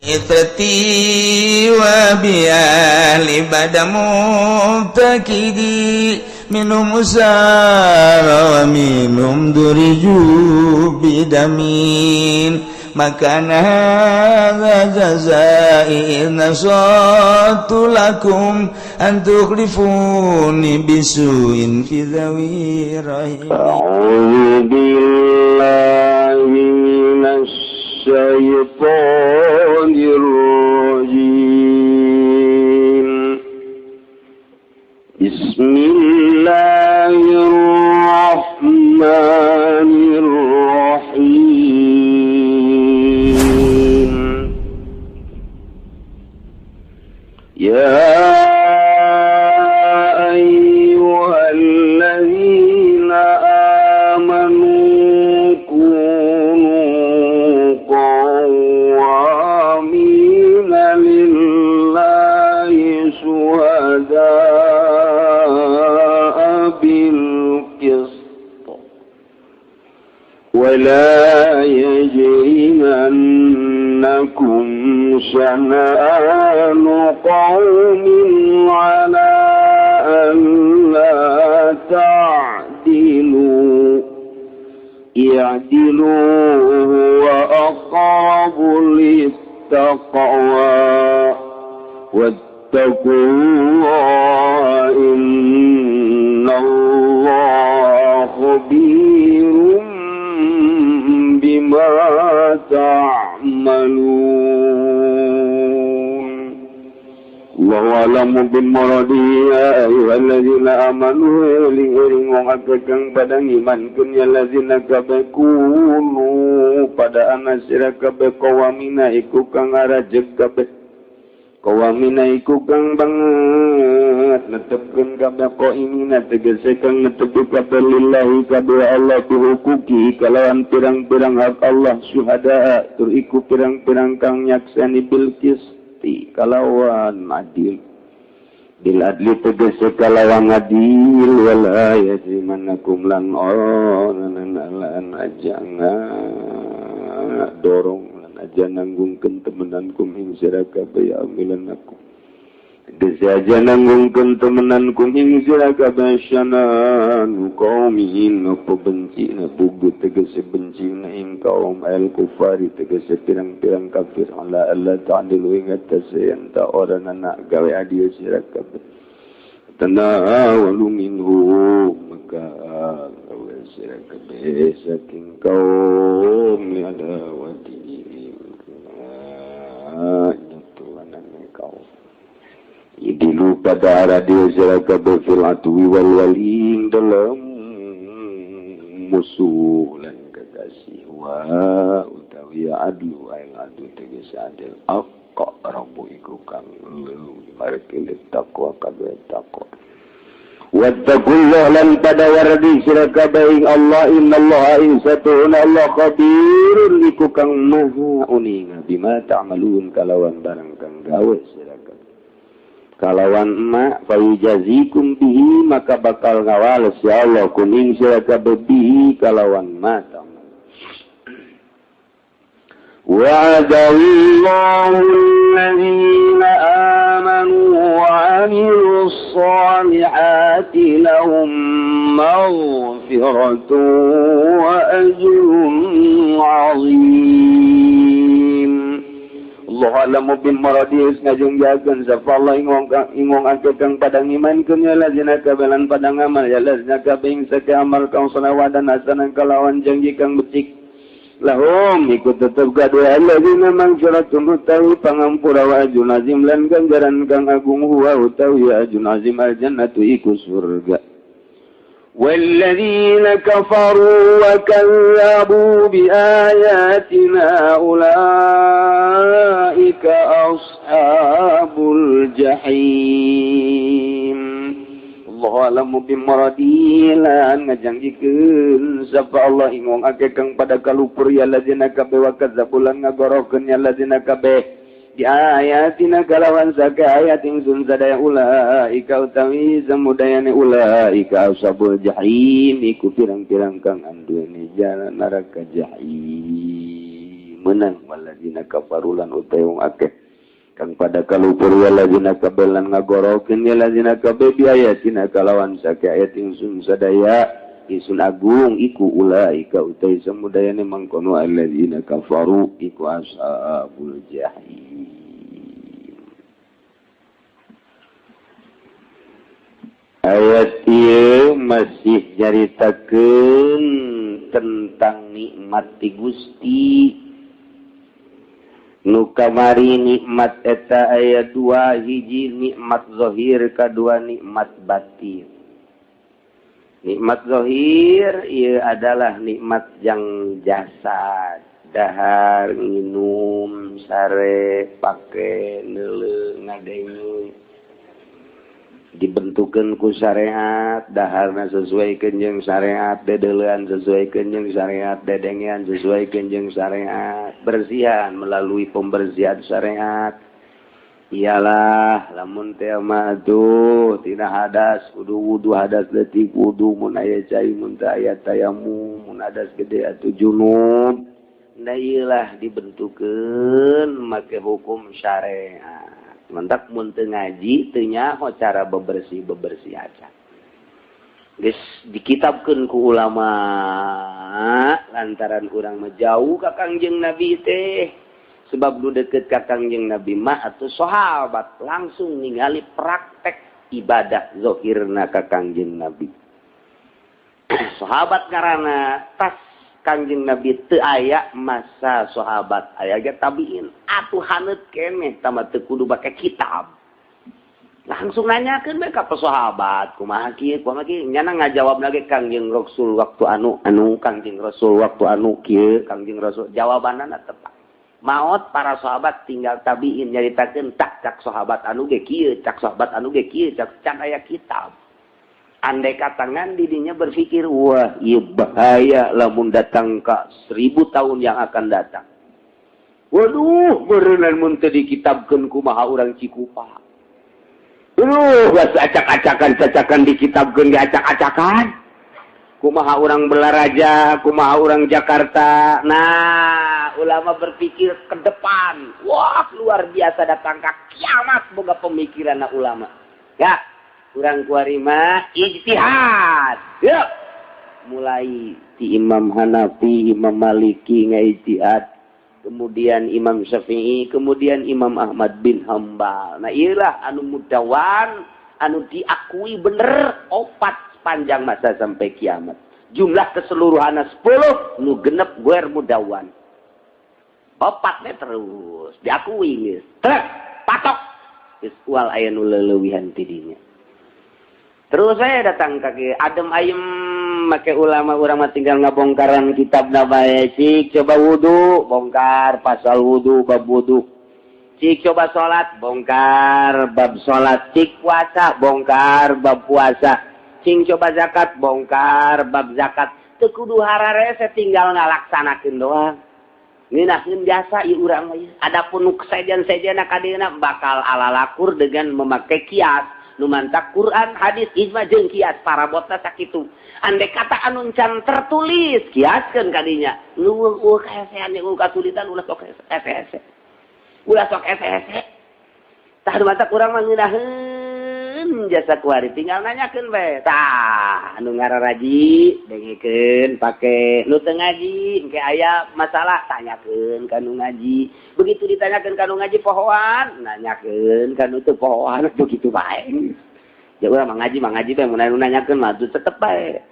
Itrati wa biali bada mubtakidi minum usara wa minum duriju bidamin makana hadza jazai nasatu lakum an tukhlifuni bisuin fi dhawi rahimi. A'udzu billahi minasy syaithanir rajim. Bismillahirrahmanirrahim. Ya ayyuhalladzina amanu kunu qawwamina lillahi syuhada'a bil qist wa la yajrimannakum shana'anu qaumin 'ala an la ta'dilu i'dilu huwa aqrabu lit-taqwa wattaqullaha innallaha khabirum bima ta'malun. Allahu a'lamu bil muradi. Ya ayyuhalladzina amanu eling-eling wong akeh kang padha ngimankeun ya ladzina kabeh kunu pada ana sira kabeh qawamina iku kang arajeg kabeh qawamina iku kang banget netepkeun kabeh qaimina tegese kang netepi kabeh lillahi kabeh Allah bihukuki kalawan pirang-pirang hak Allah syuhada tur iku pirang-pirang kang nyakseni bil qisti kalawan adil bil adli tegese kalawan adil wala yajrimannakum lan lan aja dorong lan aja nanggungkeun temenan kum ing sira kabeh ya amilanakum tegese aja nanggungkeun temenan kum ing sira kabeh syanan qaumin apa bencina bugu tegese bencina ing kaum al kufari tegese pirang-pirang kafir ala alla ta'dilu ing atase enta ora anak gawe adil sira kabeh tanawalu minhu maka gawe sira kabeh saking kaum ada wadi nyatuanan kaum idilu pada radio sira kabeh fil adwi wal wali dalam musuh lan kekasih wa utawi adlu ay adu tegese adil aqrabu iku kang marke takwa kabeh takwa wattaqullah lan pada wardi sira kabeh ing Allah innallaha ing satuna Allah khabirun iku kang maha uninga bima ta'malun kalawan barang kang gawe sira kalawan ma fayujazikum bihi maka bakal ngawales ya Allah kuning sira kabeh bihi kalawan ma wa'adallahu alladzina amanu wa 'amilus solihati lahum maghfiratun wa ajrun 'azim. Allah alamu bin maradis ngajungjakeun sapa Allah ing wong akeh kang padha ngimankeun ya lazina kabelan padha ngamal ya lazina kabeh ing sake amal kang selawadan hasanan kalawan janji kang becik lahum iku tetep gaduh alladzina mangfiratun utawi pangampura wa ajrun azim lan ganjaran kang agung huwa utawi ajrun azim aljannatu iku surga. والذين كفروا وكذبوا بآياتنا أولئك أصحاب الجحيم. Allah alamu bimuradi lan ngajanjikeun sapa Allah ing wong akeh kang pada kalupur ya ladzina kabeh wa kadzabu lan ngagorokeun ya ladzina kabeh di ayatina kalawan saka ayat ingsun sadaya ulaika utawi samudayane ulaika ashabul jahim iku pirang-pirang kang anduweni jalan neraka jahim. meunang walladzina kafaru lan utai wong akeh kang pada kalupur walladzina kabelan ngagorokeun walladzina kabe biayatina kalawan sake ayat ingsun sadaya ingsun agung iku ulaika utai samudayane mangkono alladzina kafaru iku ashabul jahim. Ayat ieu masih nyaritakeun tentang nikmat ti Gusti. Nu kamari nikmat eta aya dua, hiji nikmat zahir, kadua nikmat batin. Nikmat zahir ieu adalah nikmat yang jasad, dahar, nginum, sare, pake, neuleuh, ngadenge. Dibentukeun ku syariat, daharna sesuaikeun jeung syariat, dedeulean sesuaikeun jeung syariat, dedengean sesuaikeun jeung syariat, bersihan melalui pembersihan syariat. Iyalah lamun teh mah atuh tina hadas kudu wudu, hadas leutik wudu, mun aya cai mun teu aya tayamum, mun hadas gede atuh junub. Nah ieulah dibentukeun make hukum syariat. Mentak mun teu ngaji teu nyaho cara bebersih-bebersih aja. Geus dikitabkeun ku ulama lantaran urang mah jauh ka Kangjeng Nabi teh. Sebab nu deukeut ka Kangjeng Nabi mah atuh sahabat langsung ningali praktek ibadah zahirna ka Kangjeng Nabi. Sahabat ngaranna tas Kangjeng Nabi teu aya masa sahabat aya ge tabiin atuh haneut keneh tama teu kudu make kitab. Langsung nanyakeun bae ka sahabat kumaha kieu kumaha kieu nyana ngajawab lagi Kangjeng Rasul waktu anu anu Kangjeng Rasul waktu anu kieu Kangjeng Rasul jawabanana tepat. Maot para sahabat tinggal tabiin nyaritakeun tak cak sahabat anu ge kieu cak sahabat anu ge kieu cak can aya kitab. Andai katangan didinya berpikir, wah iya bahaya lamun datang ke 1000 tahun yang akan datang. Waduh, berenang mun teu dikitabkeun kumaha urang Cikupa. Aduh, geus acak-acakan cacakan dikitabkeun diacak-acakan. Kumaha urang Belaraja, kumaha urang Jakarta. Nah, ulama berpikir ke depan. Wah, luar biasa datang ke kiamat boga pemikiran ulama. Ya. Kurang kuarima ijtihad. Yuk. Mulai di Imam Hanafi, Imam Maliki ngaijtihad, kemudian Imam Syafi'i, kemudian Imam Ahmad bin Hambal. Nah, iyalah anu mudawan, anu diakui bener opat sepanjang masa sampai kiamat. Jumlah keseluruhan 10 nu genep guer mudawan. Opatnya terus diakui geus. Trek, patok. Geus ual aya nu leulewihan ti dinya. Terus saya datang kaki adem ayem make ulama urang mah tinggal ngabongkaran kitab bae. Cik coba wudu, bongkar pasal wudu, bab wudu. Cik coba salat, bongkar bab salat. Cik puasa, bongkar bab puasa. Cing coba zakat, bongkar bab zakat. Teu kudu hararese tinggal ngalaksanakeun doang. Ngeunaheun jasa ieu urang mah. Adapun nu sejen-sejenna ka dieuna bakal alalakur dengan memakai kias. Nu mantak Quran, hadis, ijma jeung kias parabotna sakitu. Andai kata anu can tertulis kiaskeun ka dinya. Leuweung kaesean jeung kasulitan ulah sok hese. Ulah sok hese. Tah nu mantak urang mah ngeunaheun jasa kuari tinggal nanyakeun bae. Tah anu ngararaji dengekeun pake, nu teu ngaji engke aya masalah tanyakeun ka nu ngaji. Begitu ditanyakeun ka nu ngaji pohoan, nanyakeun ka nu teu pohoan begitu bae. Ya urang mah ngaji bae mun anu nanyakeun mah tetep bae.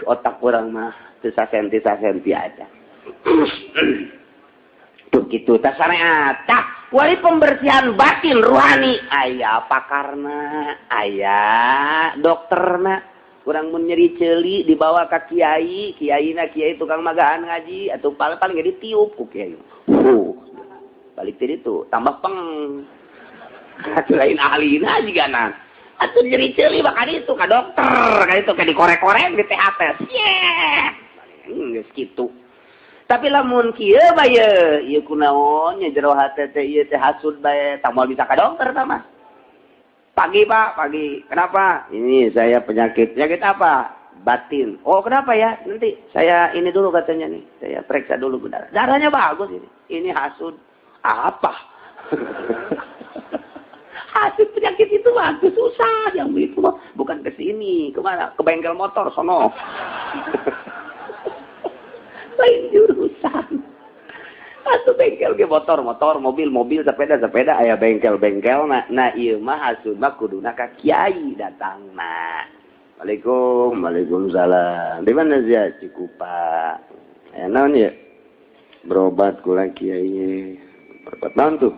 Otak urang mah teu sasenti-sasenti aja. Begitu tah syariat. Tah wali pembersihan batin ruhani aya pakarna, aya dokterna. Urang mun nyeri ceuli dibawa ka kiai, kiaina kiai tukang magahan ngaji atuh paling ge ditiup ku kiai. Balik ti ditu tambah peng. Atuh lain ahlina jigana. Atuh nyeri ceuli bakal ditu ka dokter, ka ditu ka dikorek-korek di THT. Siet. Geus kitu. Tapi lamun kieu bae ieu kunaon nya jero hate teh ieu teh hasud bae tah moal bisa ka dokter tah mah. Pagi Pak, pagi. Kenapa? Ini saya penyakit. Penyakit apa? batin. Oh kenapa ya? Nanti saya ini dulu katanya nih. Saya periksa dulu darah. Darahnya bagus ini. Ini hasud. Apa? Hasud penyakit itu bagus susah yang itu mah bukan ke sini, kemana? Ke bengkel motor sono. Lain jurusan. Atuh bengkel ge motor, motor, mobil, mobil, sepeda, sepeda aya bengkel-bengkel nah, nah ieu mah hasud mah kuduna ka kiai datangna. Waalaikum, waalaikumsalam. Di mana sih Cikupa? Ya naon ya? Berobat kula kiai. Berobat naon tuh?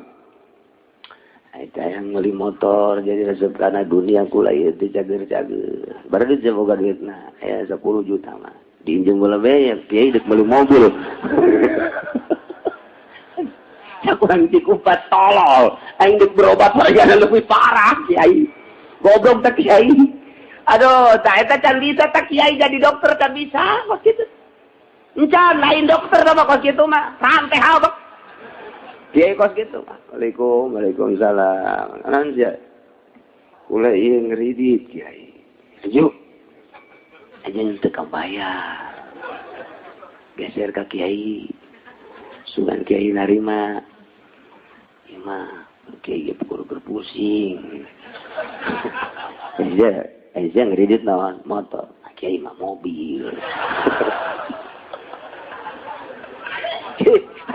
Eta yang beli motor jadi resep karena dunia kula ieu teh cager-cager. Baru duit boga duitna aya 10 juta mah. Diinjem bola bae ya kiai dek beli mobil. Kurang Cikupa tolol. Aing dek berobat wargana lebih parah kiai. Goblok teh kiai. Aduh, tak eta can bisa tak kiai jadi dokter can bisa kos kitu. Encan lain dokter mah kos kitu mah, rantai habek. Kiai kos kitu mah. Waalaikum, waalaikumsalam. Naon sia? Kula ieu ngeridit kiai. Ayo. Aja teu kabayar. Geser ka kiai. Sugan kiai narima. Ieu mah kiai ge pukul berpusing. Iya. Aisyah ngeridit naon motor, kiai mah mobil.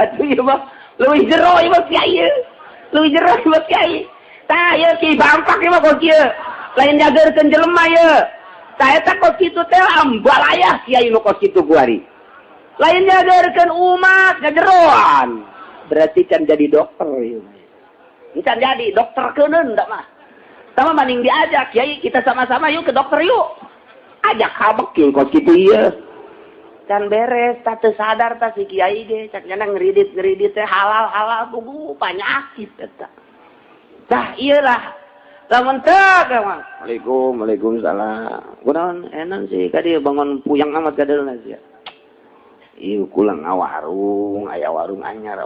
Aduh ieu mah leuwih jero ieu mah kiai. Leuwih jero ieu mah kiai. Tah ieu kiai bangpak ieu mah kos kieu. Lain jagerkeun jelema ieu. Tah eta kos kitu teh ambalayah kiai nu kos kitu kuari. Lain jagerkeun umat ngajeroan. Berarti can jadi dokter ieu mah. Can jadi dokter keuneun da mah. Sama maning diajak, kiai kita sama-sama yuk ke dokter yuk. Ajak habek kieu kos kitu ieu. Can beres, tak teu sadar tah si kiai ge, cak nyana ngeridit-ngeridit teh halal-halal tunggu penyakit eta. Tah ieu lah. Lamun teu mah. Waalaikum, waalaikumsalam. Kunaon enan sih ka dieu bangun puyang amat ka dieu sia. Ieu kula ngawarung, aya warung anyar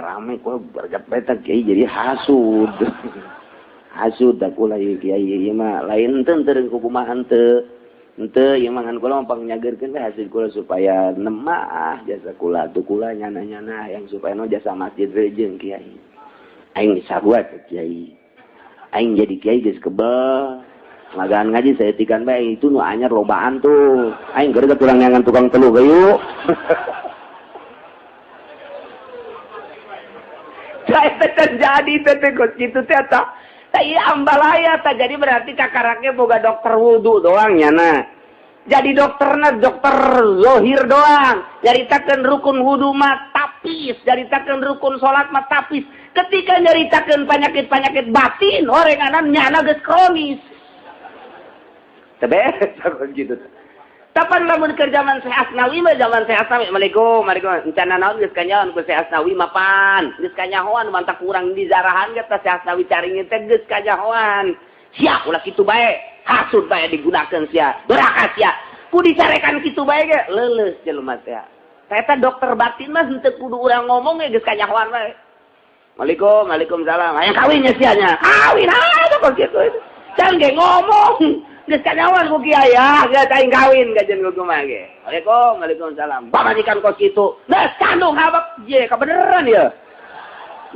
rame kula berget bae kiai jadi hasud. Hasud da kula ieu kiai ieu mah lain teu teu kumaha henteu. Henteu ieu mah ngan kula mah pangnyageukeun we hasil kula supaya nemah jasa kula tuh kula nyana-nyana yang supaya no jasa masjid rejeung kiai. Aing sarua teh kiai. Aing jadi kiai geus kebel. Magaan ngaji saya tikan bae itu nu anyar lobaan tuh. Aing geureuh kurang neangan tukang teluh gayuk. Saya terjadi teh kos kitu teh eta. Iya ambalaya tak jadi berarti kakaraknya boga dokter wudu doang nyana. Jadi dokterna dokter zohir doang. Nyaritakeun rukun wudu mah tapis, nyaritakeun rukun salat mah tapis. Ketika nyaritakeun penyakit-penyakit batin, orenganan nyana geus kronis. Tebe gitu. Tapan lamun keur zaman Syekh Asnawi mah zaman Syekh Asnawi, Assalamualaikum, waalaikumsalam. Encana naon geus kanyahoan ku Syekh Asnawi mapan. Geus kanyahoan mantak kurang dizarahan ge teh Syekh Asnawi caringin teh geus kanyahoan. Sia ulah kitu bae, hasud bae digunakeun sia, doraka sia. Ku dicarekan kitu bae ge leuleus jelema teh. Eta dokter batin mah henteu kudu urang ngomong ge geus kanyahoan bae. Waalaikum, waalaikumsalam. Hayang kawin nya sia nya. Kawin ah kok kitu. Can ge ngomong. Geus kanyawan ku kiai ah, geus aing kawin gajeun ku kumaha ge. Waalaikum, waalaikumsalam. Pamajikan kos kitu. Geus kandung habek je kabeneran ieu.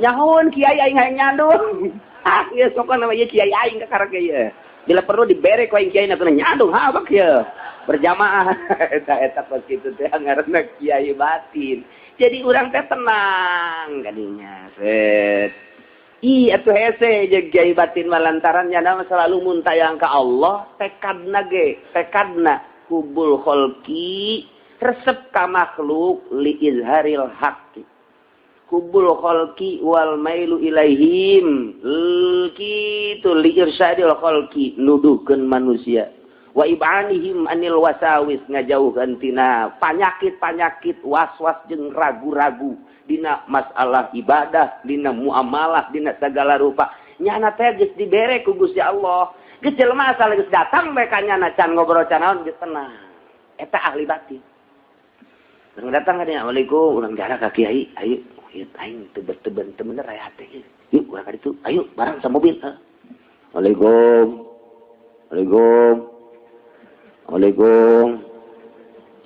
Nyahoun kiai aing hayang nyandung. Ah, geus sokona mah ieu kiai aing kakarek ge ieu. Bila perlu dibere ku aing kiai na kena nyandung habek ieu. Berjamaah eta eta kos kitu teh ngaranna kiai batin. Jadi urang teh tenang kadinya. Set. Ih, atuh hese jeung kiai batin mah lantaran nyana selalu muntayang ka Allah, tekadna ge, tekadna kubul kholqi resep ka makhluk li izharil haqqi. Kubul kholqi wal mailu ilaihim kitu li irsyadil kholqi nuduhkeun manusia. Wa ibanihim anil wasawis ngajauhkeun tina panyakit-panyakit was-was jeung ragu-ragu dina masalah ibadah, dina muamalah, dina segala rupa. Nyana teh geus dibere ku Gusti Allah. Geus jelema asal geus datang bae ka nyana can ngobrol can naon geus tenang. Eta ahli batin. Urang datang ka dinya, "Assalamualaikum, urang jarak ka kiai." Ayo, ieu aing teu teu bener aya hate ieu. Yuk urang ka ditu. Ayo bareng sa mobil. Assalamualaikum. Assalamualaikum. Assalamualaikum.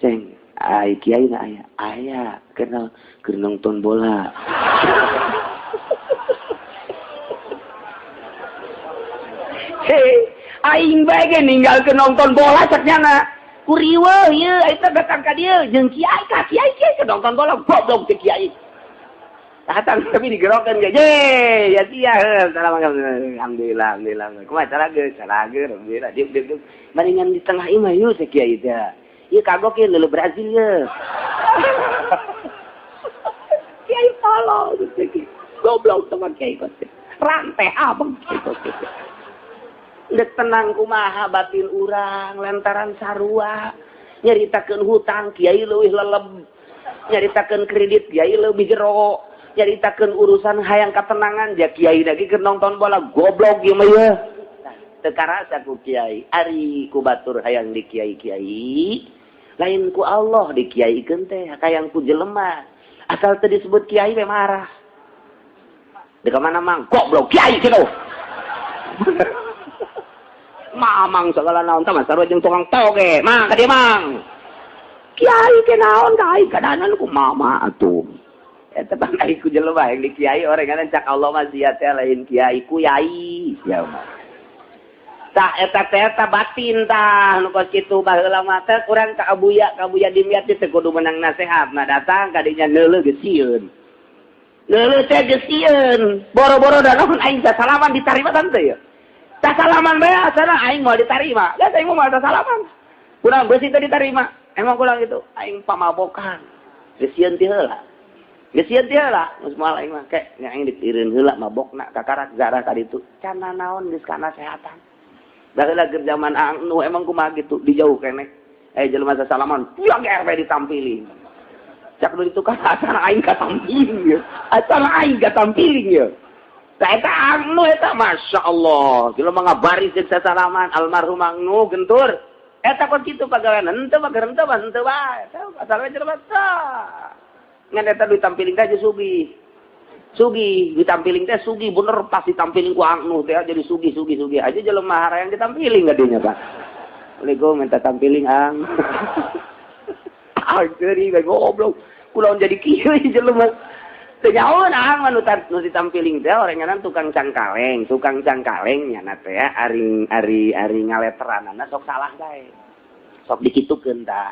Ceng, ai kiai na aya. Aya, keur keur nonton bola. Hei, aing bae ge ninggalkeun nonton bola cek nyana. Ku riweuh ieu eta datang ka dieu jeung kiai ka kiai kiai keur nonton bola goblok teh kiai. Datang tapi digerokan ge. Ye, ya sia heuh. Alhamdulillah, alhamdulillah. Kumaha carageun? Carageun, alhamdulillah. Diuk diuk diuk. Baringan di tengah imah yeuh teh kiai teh. Ieu kagok ieu leuleuh Brazil ye. Kiai tolong teh. Goblok teman kiai teh. Rantai abang kiai teh. Dek tenang kumaha batin urang lantaran sarua nyaritakeun hutang kiai leuwih leleb, nyaritakeun kredit kiai leuwih jero, nyaritakeun urusan hayang katenangan ja kiai lagi keur nonton bola goblok ieu mah ye. Teu karasa ku kiai ari ku batur hayang di kiai-kiai lain ku Allah di kiaikeun teh hayang ku jelema asal teu disebut kiai we marah. Deuk ka mana mang goblok kiai kitu. Mamang segala naon tah sarua jeung tukang toge mang ka dieu mang kiai ke naon ka aing kadanan ku mama atuh eta tah ai ku jelema yang di kiai orengan cak Allah mah sia teh lain kiai ku yai sia mah tah eta teh eta batin tah nu kos kitu baheula mah teh kurang ka Abuya Dimyati teh kudu menang nasehat nah datang ka dinya neuleuh geus sieun neuleuh teh geus sieun boro-boro da naon aing salaman ditarima tante ya. Tak salaman bae asana aing moal ditarima. Geus aing moal salaman. Kurang beusi teh ditarima. Emang kurang itu aing pamabokan. Geus sieun ti heula. Geus sieun ti heula geus moal aing mah ke nya aing diireun heula mabokna kakarak zarah ka ditu. Can nanaon geus kana sehatan. Baheula keur zaman anu emang kumaha kitu dijauh keneh. Jelema sasalaman pulang ge RW ditampiling. Cak nu ditu kan asana aing katampiling ye. Asana aing katampiling ye. Eta anu eta Masya Allah jelema ngabaris jeung sasalaman almarhum anu gentur eta kok kitu pagawean henteu mah henteu mah henteu bae asal we jelema tah ngan eta ditampiling teh sugih sugih ditampiling teh sugih bener pas ditampiling ku anu teh jadi sugih sugih sugih aja jelema harayang ditampiling gadinya Pak. Assalamualaikum minta tampiling ang angkeuri bae goblok kulaon jadi kieu jelema teu nyaho anu nu ditampiling teh orenganan tukang cangkaleng nyana teh ari ari ari ngaleteranana sok salah bae. Sok dikitukeun tah.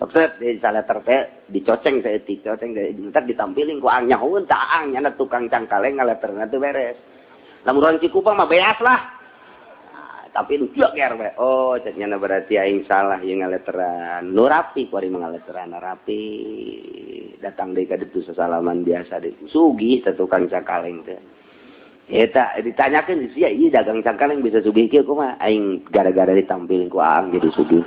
Sok set di saleter teh dicoceng saeutik, coceng entar ditampiling ku ang nyahoeun tah ang nyana tukang cangkaleng ngaleterna teu beres. Lamun urang Cikupa mah beas lah. Nah, tapi nu ger we. Oh, cek nyana berarti aing salah ieu ngaleteran. Nu rapi ku ari ngaleteran rapi. Datang deui ka ditu sasalaman biasa deui. Sugih teh tukang cangkaleng teh. Eta ditanyakeun sia ieu dagang cangkaleng bisa sugih kieu kumaha? Aing gara-gara ditampiling ku aang jadi sugih.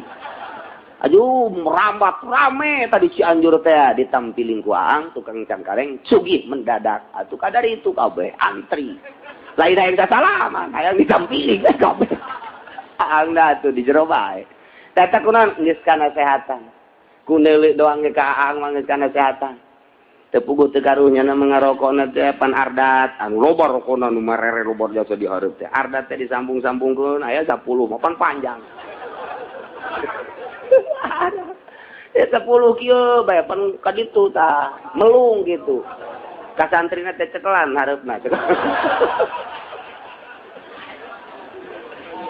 Aduh merambat rame tadi Cianjur teh ditampiling ku aang tukang cangkaleng sugih mendadak. Atuh kadar itu kabeh antri. Lain hayang sasalaman, hayang ditampiling teh kabeh. Aang da atuh di jero bae. Eta kunaon geus kana sehatan. Ku neuleuk doang ge ka aang mah geus kana sehatan. Teu puguh teu karunya na ngarokona teh pan ardat, anu loba rokona nu marere loba jasa di hareup teh. Ardat teh disambung-sambungkeun aya 10 mah pan panjang. Ya 10 kieu bae pan ka ditu tah, melung gitu. Ka santrina teh cekelan hareupna.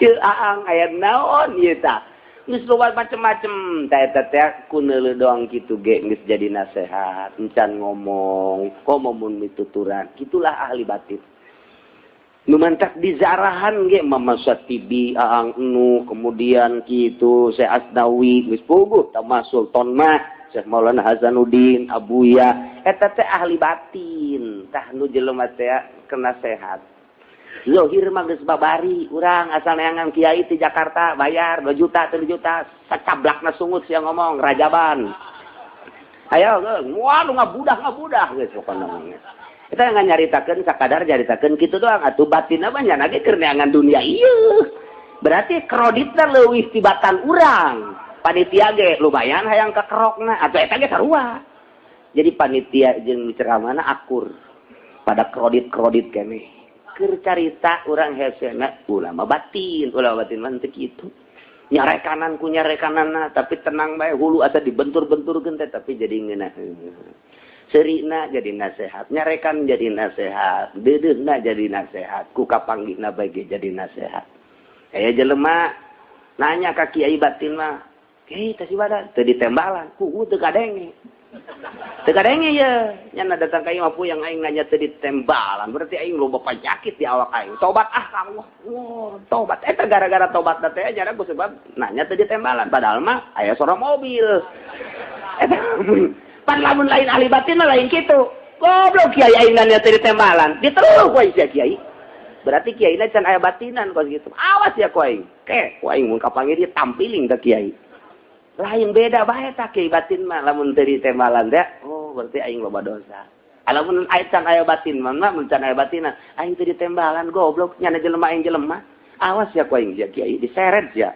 Ieu aang aya naon ieu tah. Geus loba macem-macem tah eta teh ku neuleuh doang kitu ge geus jadi nasehat, encan ngomong, komo mun mituturan. Kitulah ahli batin. Nu mantak dizarahan ge Mama Satibi, Aang Nu, kemudian kitu Syekh Asnawi geus puguh tama Sultan mah, Syekh Maulana Hasanuddin, Abuya, eta teh ahli batin. Tah nu jelema teh kena sehat. Zohir mah geus babari urang asal neangan kiai ti Jakarta bayar 2 juta 3 juta sacablakna sungut sia ngomong rajaban. Ayo wah nu ngabudah geus pokona mah. Kita nggak nyaritakeun sakadar nyaritakeun kitu doang atuh batinna mah nya ge keur neangan dunia ieu. Berarti kreditna leuwih tibatan urang. Panitia ge lumayan hayang kakerokna atuh eta ge sarua. Jadi panitia jeung ceramahna akur pada kredit-kredit keneh. Keur carita urang hesena ulama batin mah teu kitu. Nyarekanan ku nyarekanana, tapi tenang bae, hulu asa dibentur-benturkeun teh, tapi jadi ngeunah. Serina jadi nasehat, nyarekan jadi nasehat, deudeuhna jadi nasehat, ku kapanggihna bae ge jadi nasehat. Aya jelema nanya ka kiai batin mah, "Kiai, teh si badan teu ditembalan, ku teu kadenge." Teu kadenge ye, nya datang ka imah puyang aing nanya teu ditembalan, berarti aing loba penyakit di awak aing. Tobat ah ka Allah. Wah, tobat. Eta gara-gara tobat teh nya ku sebab nanya teu ditembalan, padahal mah aya suara mobil. Eta pan lamun lain ahli batin mah lain kitu. Goblok, kiai aing nanya teu ditembalan, diteluh ku aing sia kiai. Berarti kiai na can aya batinan kos gitu. Awas ya ku aing. Ke, ku aing mun kapanggih dia tampiling ka kiai. Lain beda bae tah kiai batin mah lamun teu ditembalan teh, oh berarti aing loba dosa. Lamun aya can aya batin mah, mun can aya batinan, aing teu ditembalan, goblok nyana jelema aing jelema. Awas ya ku aing sia kiai, diseret sia.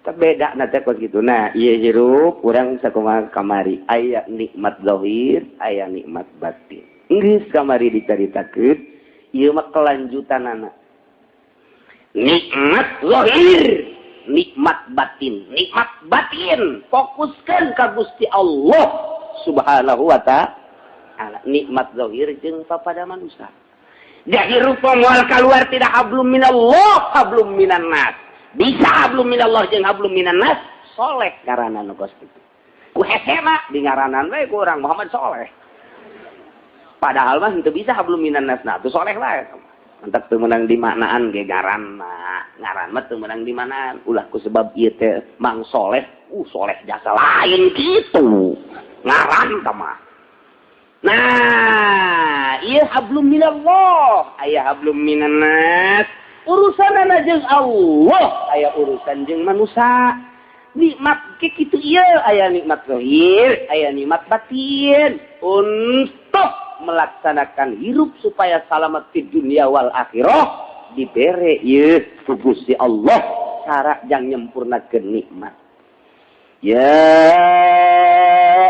Beda na teh kos gitu. Nah, ieu hirup urang sakumaha kamari, aya nikmat zahir, aya nikmat batin. Geus kamari dicaritakeun, ieu mah kelanjutanana. Nikmat zahir, nikmat batin. Nikmat batin fokuskeun ka Gusti Allah Subhanahu wa Ta'ala. Nikmat zahir jeung papada manusia. Jadi rupa moal keluar tidak hablum minallah, hablum minan nas. Bisa hablum minallah jeung hablum minan nas, soleh ngaranna nu kos kitu. Ku hese mah di ngaranan we ku urang Muhammad Soleh. Padahal mah henteu bisa hablum minan nas, nah tuh soleh wae. Mantak teu meunang dimaknaan ge ngaran mah. Ngaran mah teu meunang dimaknaan. Ulah ku sebab ieu teh Mang Soleh, soleh jasa lain kitu. Ngaran tah mah. Nah, ieu hablum minallah, aya hablum minan nas. Urusan jeung Allah, aya urusan jeung manusia. Nikmat ke kitu ieu, aya nikmat zahir, aya nikmat batin. Untuk melaksanakan hirup supaya selamat di dunia wal akhirah dibere ieu ku Gusti Allah cara jang nyempurnakeun nikmat. Ya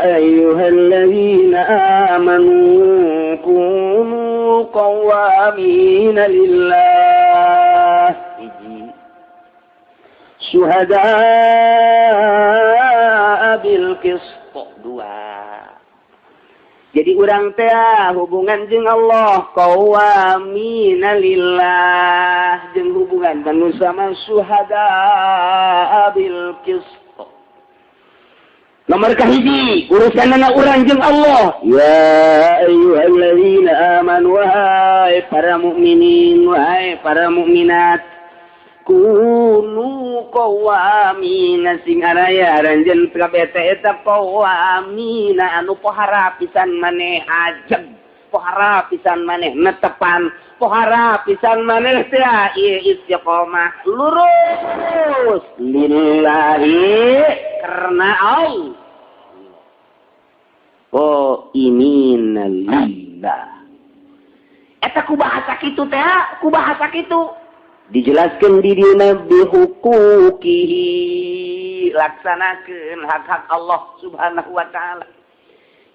ayyuhalladzina amanu kunu qawwamina lillah Hiji. Syuhada'a bil qist. Dua. Jadi urang teh hubungan jeung Allah qawwamina lillah, jeung hubungan manusia mah syuhada'a bil qist. Nomor kahiji urusanana urang jeung Allah. Ya ayyuhalladzina amanu, wahai para mukminin, wahai para mukminat, kunu qawwamina sing araya aranjeun kabeh teh eta qawwamina anu pohara pisan maneh ajeg, pohara pisan maneh netepan, pohara pisan maneh teh ieu istiqomah lurus lillahi karena Allah. Oh imina lillah. Eta ku bahasa kitu teh, ku bahasa kitu dijelaskan di dina bihuquqihi, laksanakeun hak-hak Allah Subhanahu wa Ta'ala.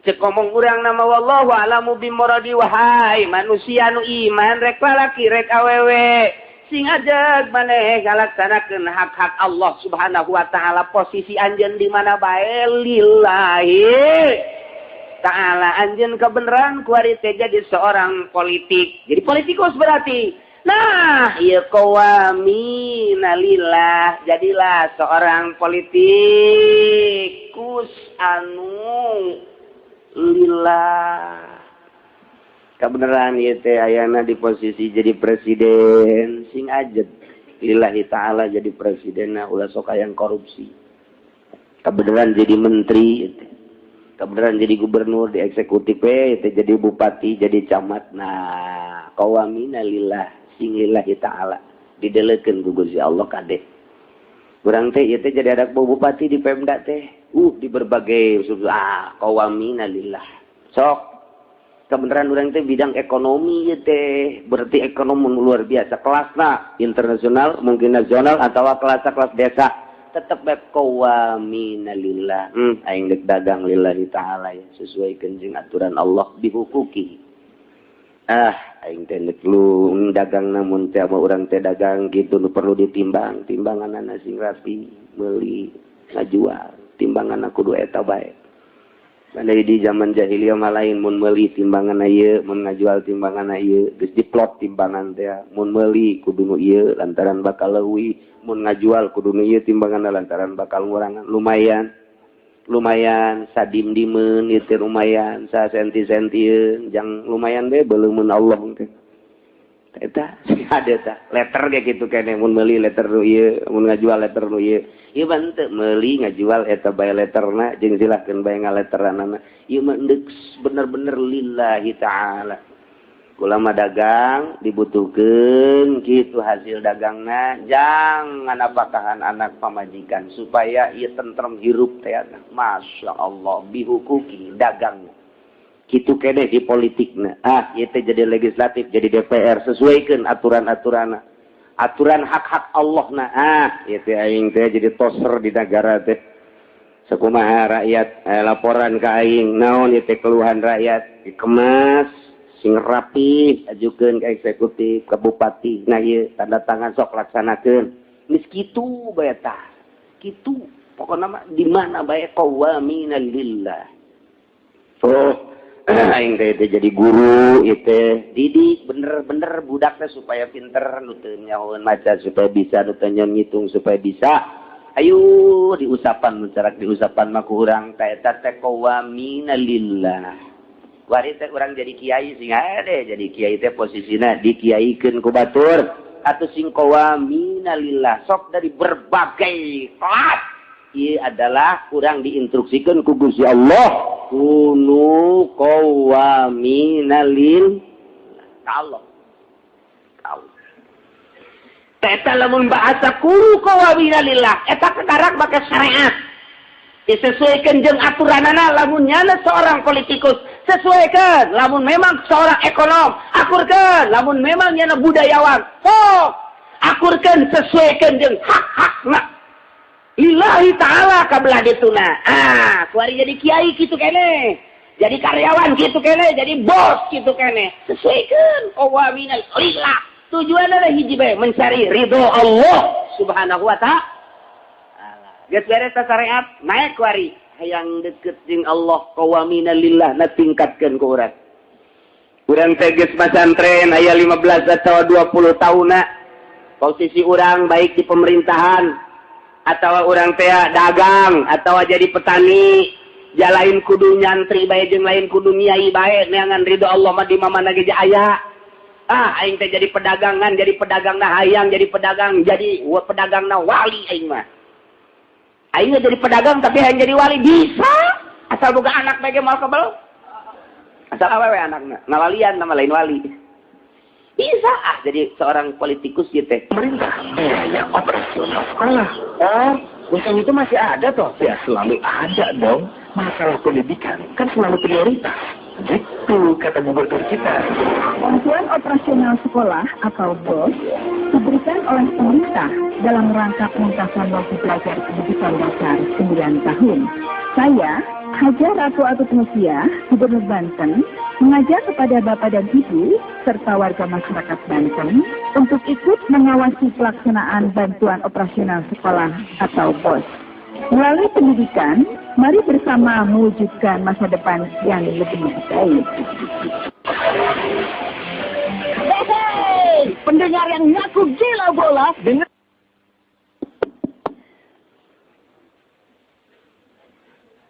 Cek ngomong urang nama wallahu alamu bimuradi, wahai manusia nu iman rek lalaki rek awewe, sing ajeg maneh ngalaksanakeun hak-hak Allah Subhanahu wa Ta'ala, posisi anjeun di mana bae lillahi ta'ala. Anjeun kebenaran kuari teh jadi seorang politik, jadi politikus berarti. Nah, ieu qawamina lillah, jadilah seorang politikus anu lillah. Kebenaran ieu teh ayana di posisi jadi presiden, sing ajeg lillahi ta'ala jadi presiden, nah ulah sok hayang korupsi. Kebenaran jadi menteri ieu teh. Kebenaran jadi gubernur di eksekutif ieu teh, jadi bupati, jadi camat. Nah, qawamina lillah, sing lillahi ta'ala didelekeun ku Gusti Allah kade. Urang teh ieu teh jadi anak bupati di Pemda teh, di berbagai qawamina lillah. Sok kebenaran urang teh bidang ekonomi ieu teh, berarti ekonomi luar biasa, kelasna internasional, mungkin nasional atau kelas-kelas desa, tetep bae qawamina lillah. Aing deuk dagang lillahi ta'ala ya, sesuai jeung aturan Allah bihuquqi. Ah, Aing teh lu dagang namun teh urang teh dagang gitu nu perlu ditimbang, timbanganana sing rapi, meuli ngajual, timbanganna kudu eta bae. Andai di zaman jahiliyah mah lain mun meuli timbangan ieu, mun ngajual timbangan ieu, geus diplot timbangan teh. Mun meuli kudu nu ieu lantaran bakal leuwih, mun ngajual kudu nu ieu timbangan lantaran bakal ngurangan. Lumayan. Lumayan sadim-dimeun ieu teh lumayan, sasenti-sentieun, jang lumayan bae beuleumeun Allah teh. Eta ada tah letter ge kitu keneh mun meuli letter nu ieu, mun ngajual letter nu ieu. Ieu mah henteu meuli ngajual eta bae letterna jeung silahkeun bae ngaletteranana. Ieu mah endek bener-bener lillahi ta'ala. Ulama dagang dibutuhkeun kitu hasil dagangna jangan apakahan anak pamajikan supaya ieu tentrem hirup teh. Masya Allah bihukuki dagang. Kitu keneh di politikna. Ah, ieu teh jadi legislatif, jadi DPR, sesuaikan aturan-aturanna. Aturan hak-hak Allah na. Ah, ieu teh aing teh jadi toser di negara teh. Sakumaha rakyat laporan ka aing, naon ieu teh keluhan rakyat, dikemas sing rapi, ajukeun ka eksekutif, ka bupati. Nah ieu tanda tangan sok laksanakeun. Geus kitu bae tah. Kitu pokona mah di mana bae qawamina lillah. Oh, aing teh jadi guru ieu teh didik bener-bener budakna supaya pinter, nu teu nyahoeun maca supaya bisa, nu teu ngitung supaya bisa. Ayo diusapan nu carak diusapan mah ku urang teh eta teh qawamina lillah. Wari teh urang jadi kiai sing hade jadi kiai teh posisina dikiaikeun ku batur atuh sing qawamina lillah sok dari berbagai kelas. Ieu adalah urang diinstruksikeun ku Gusti Allah. Kunu qawamina lil Allah. Kau. Eta lamun bahasa kunu qawamina lillah, eta kekarak make syariat. Disesuaikan jeung aturanana lamun nyana seorang politikus, sesuaikan. Lamun memang seorang ekonom, akurkeun. Lamun memang nyana budayawan, sok akurkeun, sesuaikan jeung hak-hakna. Lillahi ta'ala kabelah dituna. Ah, kuari jadi kiai kitu keneh. Jadi karyawan kitu keneh, jadi bos kitu keneh. Sesuaikan qawamina lillah. Tujuanna adalah hiji bae, mencari ridho Allah Subhanahu wa ta'ala. Geus beres syariat, naik kuari hayang deket jeung Allah qawamina lillah na tingkatkeun ku urang. Urang teh geus masantren aya 15 atau 20 tahunna. Posisi urang baik di pemerintahan atau orang teh dagang atau jadi petani, jalain kudu nyantri bae jeung lain kudu nyai bae neangan ridho Allah mah di mana ge aya. Ah, aing teh jadi pedagangan, jadi pedagangna hayang, jadi pedagang, jadi pedagangna wali aing mah. Aing jadi pedagang tapi hayang jadi wali bisa, asal boga anak bae ge moal kebel. Asal awewe anakna, ngawalian nama lain wali. Bisa ah jadi seorang politikus gitu teh. Pemerintah biaya operasional sekolah. Oh, uang itu masih ada toh? Ya selalu ada dong. Masalah pendidikan kan selalu prioritas. Gitu kata gubernur kita. Bantuan operasional sekolah atau BOS diberikan oleh pemerintah dalam rangka pengungkapan waktu belajar pendidikan dasar 9 tahun. Saya, Haja Ratu Atut Mutia, Gubernur Banten, mengajak kepada Bapak dan Ibu serta warga masyarakat Banten untuk ikut mengawasi pelaksanaan bantuan operasional sekolah atau BOS. Melalui pendidikan, mari bersama mewujudkan masa depan yang lebih baik. Hey, pendengar yang ngaku gila bola, dengar.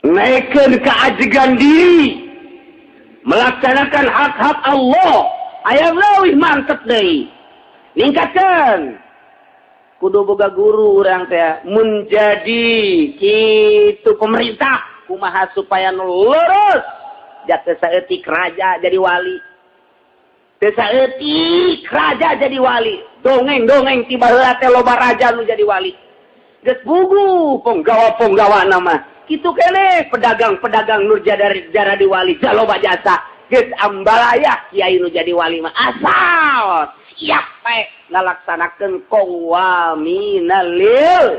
Naikkan keajegan diri, melaksanakan hak-hak Allah, ayam leuwih mantep deui. Ningkatkeun. Kudu boga guru urang teh menjadi kitu pemerintah kumaha supaya nu lurus. Jatuh saeutik raja jadi wali. Teu saeutik raja jadi wali. Dongeng-dongeng ti baheula teh loba raja nu jadi wali. Geus bugu penggawa-penggawa nama. Kitu keneh pedagang-pedagang nu jadi wali jaloba jasa. Geus ambalaya kiai nu jadi wali mah asal siap bae ngalaksanakeun qawamina lil.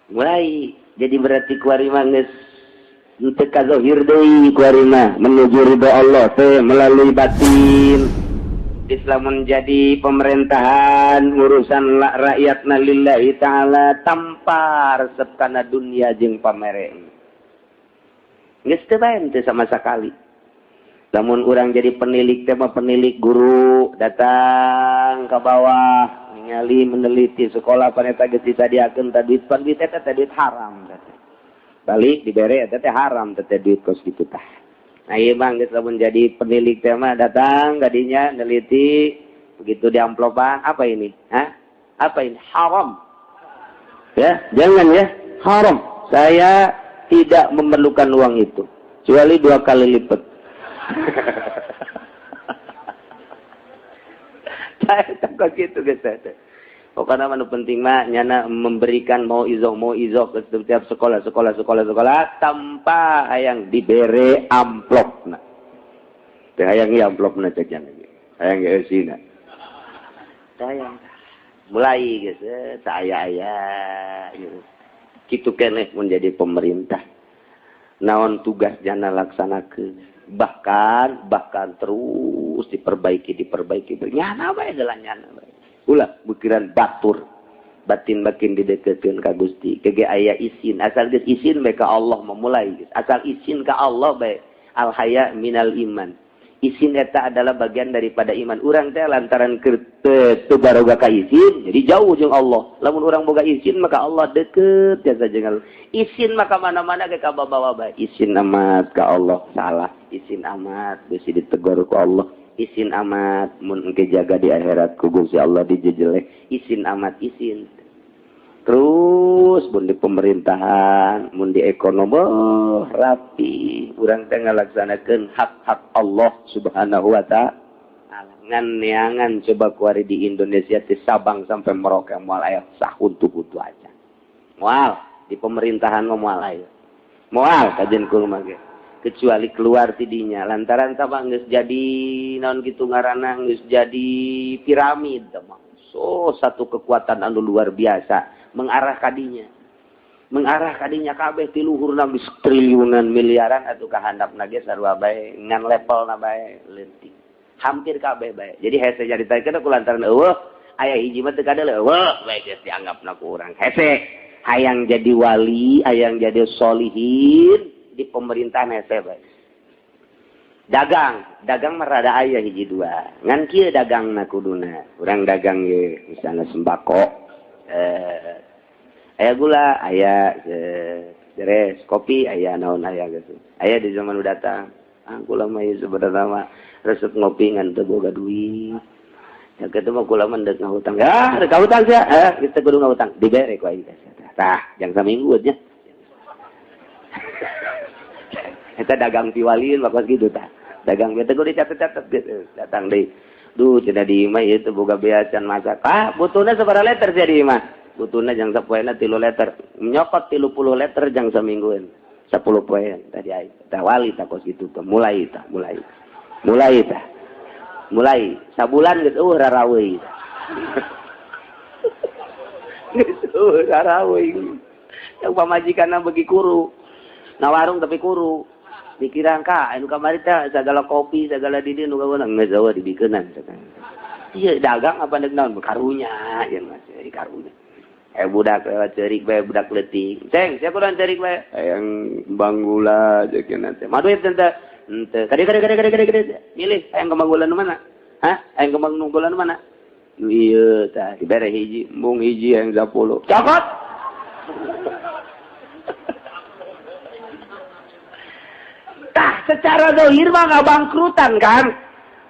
Mulai jadi berarti kuari mah geus Henteu kazohir deui ku ari mah menuju ridho Allah teh melalui batin. Islam menjadi pemerintahan urusan rakyatna lillahi ta'ala tanpa resep kana dunia jeung pamere. Geus teu bae teu sama sekali. Lamun urang jadi penilik teh mah penilik guru datang ke bawah ningali meneliti sekolah paneta geus disadiakeun tah duit pan duit eta teh duit haram teh. Balik dibere eta teh haram teh duit kos kitu tah. Nah ieu mah geus lamun jadi penilik teh mah datang kadinya neliti begitu diamplopan apa ini? Hah? Apa ini? Haram. Ya, jangan ya, haram. Saya tidak memerlukan uang itu kecuali 2 kali lipat. Saya takut gitu guys. Pokoknya mah nu penting mah nyana memberikan mau izoh ke setiap sekolah sekolah sekolah sekolah tanpa hayang dibere amplopna. Teh hayang ieu amplopna cek nya. Hayang ge eusina. Hayang. Mulai geus saaya-aya gitu. Kitu keneh mun jadi pemerintah. Naon tugas jana laksanakeun. Bahkan terus diperbaiki nyana bae jalan nyana bae. Ulah pikiran batur batin makin dideketkeun ka Gusti kege aya isin asal geus isin bae ka Allah memulai geus asal isin ka Allah bae al haya minal iman. Isin eta adalah bagian daripada iman. Urang teh lantaran teu baroga ka isin jadi jauh jeung Allah. Lamun urang boga isin maka Allah deket jasa jeung Allah. Isin maka mana-mana ge ka bawa bae. Isin amat ka Allah salah, isin amat bisi ditegur ku Allah. Isin amat mun engke jaga di akhirat ku Gusti Allah dijejeleh. Isin amat isin. Terus mun di pemerintahan, mun di ekonomi oh, rapi. Urang teh ngalaksanakeun hak-hak Allah Subhanahu wa ta'ala. Ngan neangan coba kuari di Indonesia ti Sabang sampai Merauke moal aya sahuntu-huntu aja. Moal di pemerintahan mah moal aya. Moal kajen kumaha ge. Kecuali keluar tidinya lantaran sabang geus jadi naon kitu ngaranna geus jadi piramid mah. So satu kekuatan anu luar biasa mengarah kadinya kabeh ti luhurna geus triliunan miliaran atuh ka handapna ge sarua bae ngan levelna bae leutik hampir kabeh bae. Jadi hese nyaritakeun ku lantaran eueuh aya hiji mah teu kadeuleu eueuh bae geus dianggapna ku urang hese hayang jadi wali hayang jadi solihin di pemerintahan hese bae. Dagang mah rada aya hiji dua. Ngan kieu dagangna kuduna. Urang dagang ye misalnya sembako, aya gula, aya beres, kopi, aya naon aya gitu. Aya di zaman udah datang. Ah kula mah ieu sebenarnya mah resep ngopi ngan teu boga duit. Ya kitu mah kula mah deuk ngahutang. Ya, deuk ngahutang sia. Kita kudu ngahutang. Dibere ku aing teh. Tah, jang saminggu nya. Eta dagang piwalieun mah kos kitu tah. Dagang bete kudu dicatet-catet gitu. Datang deui. Duh cenah di imah ieu teu boga bea can masak. Ah, butuhna sabaraha liter sia di imah? Butuhna jang sapoena 3 liter. Nyokot 30 liter jang saminggueun. 10 poean tadi aing. Tah wali tah kos kitu tah. Mulai tah, mulai. Mulai tah. Mulai sabulan geus eueuh raraweui. Geus eueuh raraweui. Yang pamajikanna beuki kuru. Na warung tapi kuru. Dikirang ka anu kamari teh sagala kopi sagala di dieu nu kaweunang geus eueuh dibikeunan. Ieu dagang apa deuk naon karunya ieu mah karunya. Budak lewat ceurik bae budak leutik. Ceng, sia kudu ceurik bae. Hayang banggula jeung teh. Mah duit teh henteu. Kade kade kade kade kade. Milih hayang kembang gula nu mana? Hah? Hayang kembang nu gula nu mana? Nu ieu tah dibere hiji, embung hiji hayang 10. Cokot. Tah secara dohir mah nggak bangkrutan kan?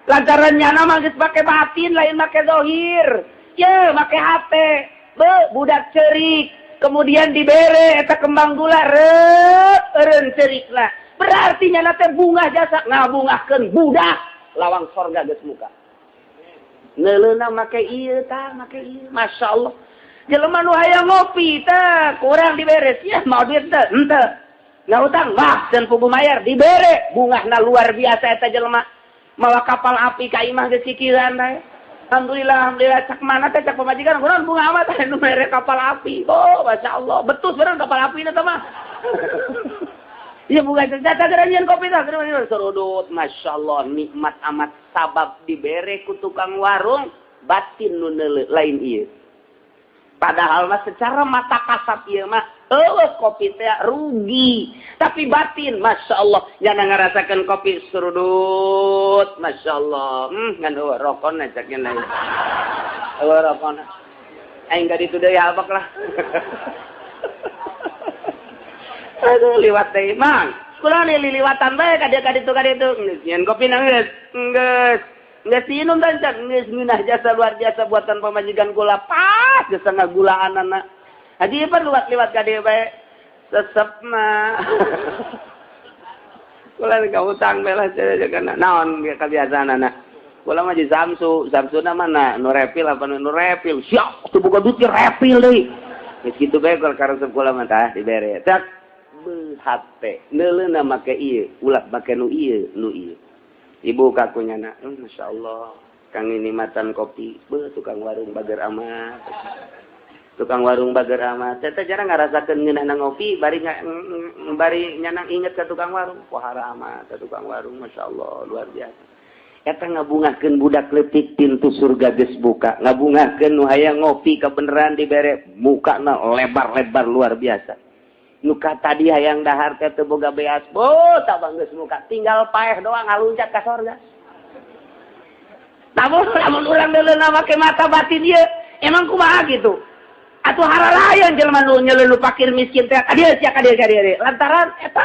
Lantaran nyana mah geus make batin lain make dohir. Ye, make hate. Be, budak cerik, kemudian dibere eta kembang gula reup eureun cerikna. Berarti nyana teh bungah jasa ngabungahkeun budak lawang sorga geus muka. Neuleuna make ieu tah, make ieu. Masyaallah. Jelema nu hayang ngopi tah kurang dibere sia mau duit teh henteu. Ngahutang bah can pugu mayar dibere bungahna luar biasa eta jelema. Mawa kapal api ka imah geus sikiran teh. Alhamdulillah, alhamdulillah cak mana teh cak pamajikan kunaon bunga amat teh nu mere kapal api. Oh, masyaallah, betus bener kapal api na teh mah. Iya bukan senjata geranjian kopi tah serudut. Masya Allah nikmat amat sabab dibere ku tukang warung batin nu lain ieu. Padahal mah secara mata kasat ieu mah eueuh kopi teh rugi, tapi batin Masya Allah nyana ngarasakeun kopi serudut. Masya Allah ngan eueuh rokona cak nya eueuh rokona aing ka ditu deui habak lah. Aduh liwat deui mang. Kula liliwatan bae ka dieu ka ditu ka ditu. Geus nyeun kopi na geus. Geus. Geus diinum dan geus ngeunah jasa luar biasa buatan pamajikan kula pas geus ngagulaanana. Haji ieu liwat-liwat ka dieu bae. Sesepna. Kula ka hutang bae lah kana. Naon kabiasaanana. Kula mah di Samsu, Samsuna mana nu repil apa nu repil. Siap teu boga duit repil deui. Geus kitu bae kula karesep kula mah tah dibere. Tak hate neuleuna make ieu ulah make nu ieu nu ieu. Ibu kakunya na masyaallah kang ini matan kopi beuh tukang warung bager amat. Tukang warung bager amat teh jarang ngarasakeun ngeunahna ngopi bari bari nyana inget ka tukang warung pohara amat ka tukang warung masyaallah luar biasa. Eta ngabungahkeun budak leutik pintu surga geus buka, ngabungahkeun nu hayang ngopi kabeneran dibere mukana lebar-lebar luar biasa. Nuka tadi hayang dahar teh teu boga beas, bo tabang geus muka, tinggal paeh doang ngaluncat ka sorga. Lamun lamun urang deuleuna make mata batin ieu, emang kumaha kitu? Atuh haralayan jelema nu nyeleu fakir miskin teh, ka dieu sia ka dieu ka dieu. Lantaran eta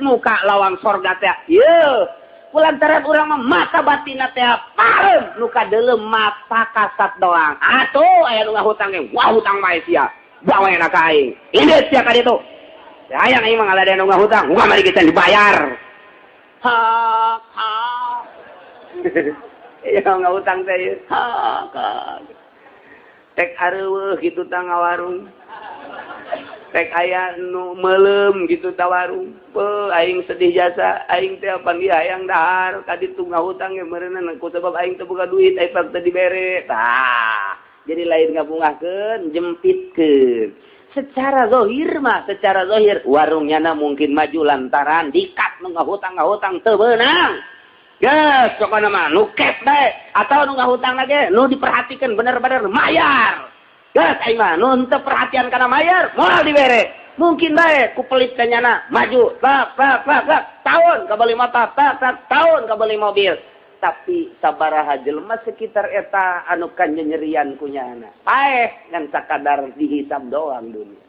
muka lawang sorga teh. Ieu lantaran urang mah mata batinna teh pareum nu kadeuleu mata kasat doang. Atuh aya nu ngahutang ge, wah hutang bae sia. Bawa enak ka aing. Ini sia ka ditu. Hayang aing mah ngaladean nu ngahutang, muka mari kita dibayar. Hak hak. Iya ngahutang teh ieu. Hak hak. Tek areueuh kitu tah ngawarung. Tek aya nu meuleum kitu tah warung. Beuh aing sedih jasa, aing teh panggih hayang dahar ka ditu ngahutang ge meureunna ku sebab aing teu boga duit, aing teu dibere. Tah, jadi lain ngabungahkeun, jempitkeun. Secara zahir mah, secara zahir warungnya na mungkin maju lantaran dikat nu ngahutang-ngahutang teu beunang. Geus pokona mah nu cash bae atau nu ngahutang ge nu diperhatikan bener-bener mayar. Geus aing mah nu henteu perhatian kana mayar moal dibere. Mungkin bae ku pelit ka nyana maju tak tak tak tak tahun kabeli motor, tak tak tahun kabeli mobil. Tapi sabaraha jelema sekitar eta anu kanyerian ku nyana. Paeh ngan sakadar dihisab doang dunia.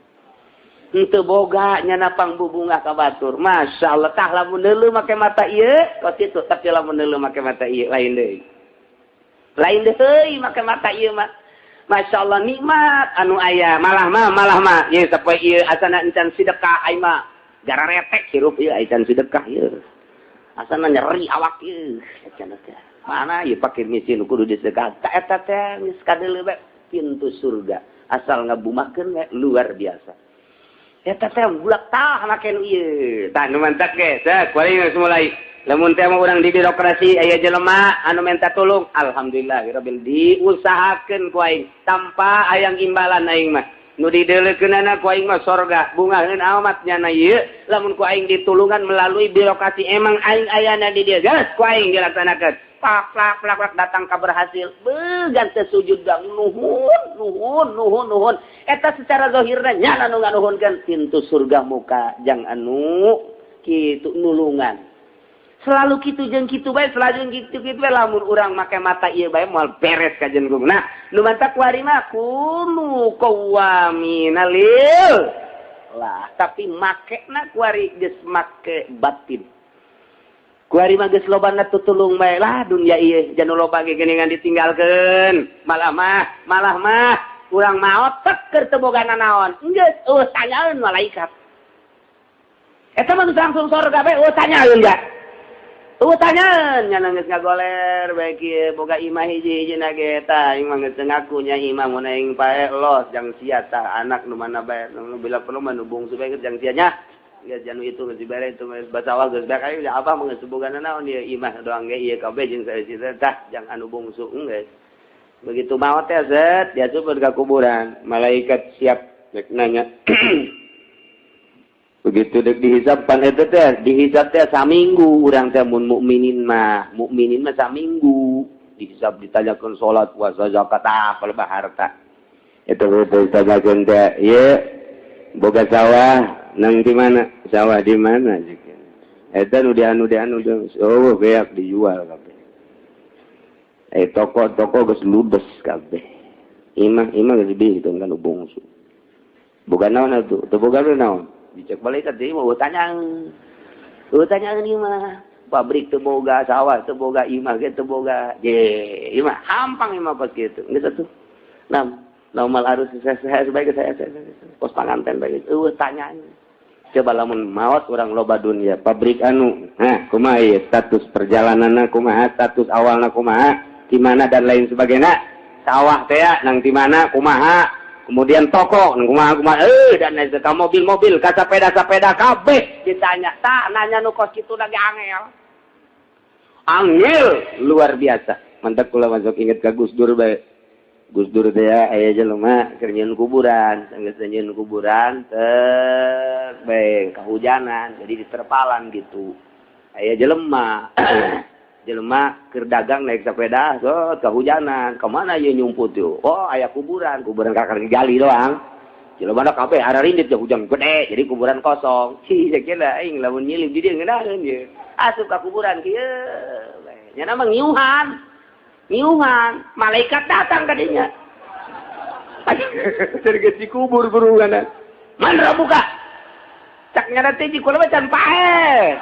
Henteu boga nyana pangbubungah ka batur. Masyaallah tah lamun deuleu make mata ieu kos kitu, tapi lamun deuleu make mata ieu lain deui. Lain deui make mata ieu mah. Masyaallah nikmat anu aya malah mah ieu sapoe ieu asana encan sedekah aing mah gara retek hirup ieu encan sedekah ieu. Asana nyeri awak ieu cenah teh. Mana ieu fakir miskin kudu disedekah. Ta eta teh geus kadeuleu bae pintu surga. Asal ngabumahkeun we luar biasa. Eta teh bulak tah make nu ieu. Tah nu mantak ge, teh kuari geus mulai. Lamun teh mah urang di birokrasi aya jelema anu menta tulung, alhamdulillahirabbil diusahakeun ku aing tanpa hayang imbalan aing mah. Nu dideuleukeunana ku aing mah sorga, bungaheun amat nyana ieu lamun ku aing ditulungan melalui birokrasi emang aing ayana di dieu geus ku aing dilaksanakeun. Plak plak plak plak datang ka berhasil. Beuh teu sujud gang nuhun nuhun nuhun nuhun. Eta secara zahirna nyana nu nganuhunkeun pintu surga muka jang anu kitu nulungan. Selalu kitu jeung kitu bae, selalu kitu kitu bae lamun urang make mata ieu bae moal beres ka jeung. Nah, nu mantak kuari mah kunu qawamina lil lah, tapi makena kuari geus make batin. Kuari mah geus lobana tutulung bae lah dunia ieu janu loba ge geuningan ditinggalkeun. Malah mah urang maot tek keur teu boga nanaon. Geus eueuh tanyaeun malaikat. Eta mah langsung sorga bae eueuh tanyaeun ga. Eueuh tanyaeun nya geus ngagoler bae kieu boga imah hiji-hijina ge tah aing mah geus ngaku nya imah mun aing pae los jang sia tah anak nu mana bae nu bila perlu mah nu bungsu bae jang sia nya. Geus janu itu geus dibere itu geus basawah geus bae aing abah mah geus boga nanaon ieu imah doang ge ieu kabeh jeung saeusi tah jang anu bungsu geus. Begitu maot teh zet diasupkeun ka kuburan, malaikat siap rek nanya. Begitu dek dihisab pan eta teh dihisab teh saminggu urang teh mun mukminin mah saminggu dihisab ditanyakeun salat, puasa, zakat, ah lebah harta. Eta ditanyakeun teh ieu boga sawah nang di mana? Sawah di mana? Eta nu dianu oh beak dijual kabeh. Toko-toko geus ludes kabeh. Imah geus dihitung kan bungsu. Boga naon atuh? Teu boga naon? Dicek malaikat deui mah tanyaan. Tanyaan ieu mah. Pabrik teu boga, sawah teu boga, imah ge teu boga. Je, imah hampang imah pas kitu. Geus atuh. Nah, normal harus saya sebaik saya pos panganten bae eueuh tanyaan. Coba lamun maot urang loba dunia, pabrik anu, nah kumaha ieu status perjalananna kumaha, status awalna kumaha, di mana dan lain sebagainya. Sawah teh nang di mana kumaha, kemudian toko nang kumaha kumaha, dan lain sebagainya, mobil-mobil, ka sepeda-sepeda kabeh ditanya. Tak nanya nu kos kitu lagi angel. Angel luar biasa. Mantap kula masuk inget ka Gus Dur bae. Gus Dur teh aya jelema keur nyieun kuburan, geus nyieun kuburan teh bae kahujanan, jadi diterpalan gitu. Aya jelema jelema keur dagang naik sepeda, so kahujanan, kemana ieu nyumput yeuh? Oh, aya kuburan, kuburan kakar digali doang. Jelema kabeh ararindit ya hujan gede, jadi kuburan kosong. Cih, sakieu aing lamun nyilip di dieu ngeunaheun ieu. Asup ka kuburan kieu bae. Nya mah ngiuhan. Ngiuhan, malaikat datang ka dinya. Geus dikubur burungan. Man buka. Cak nyana teh di kula mah can paeh.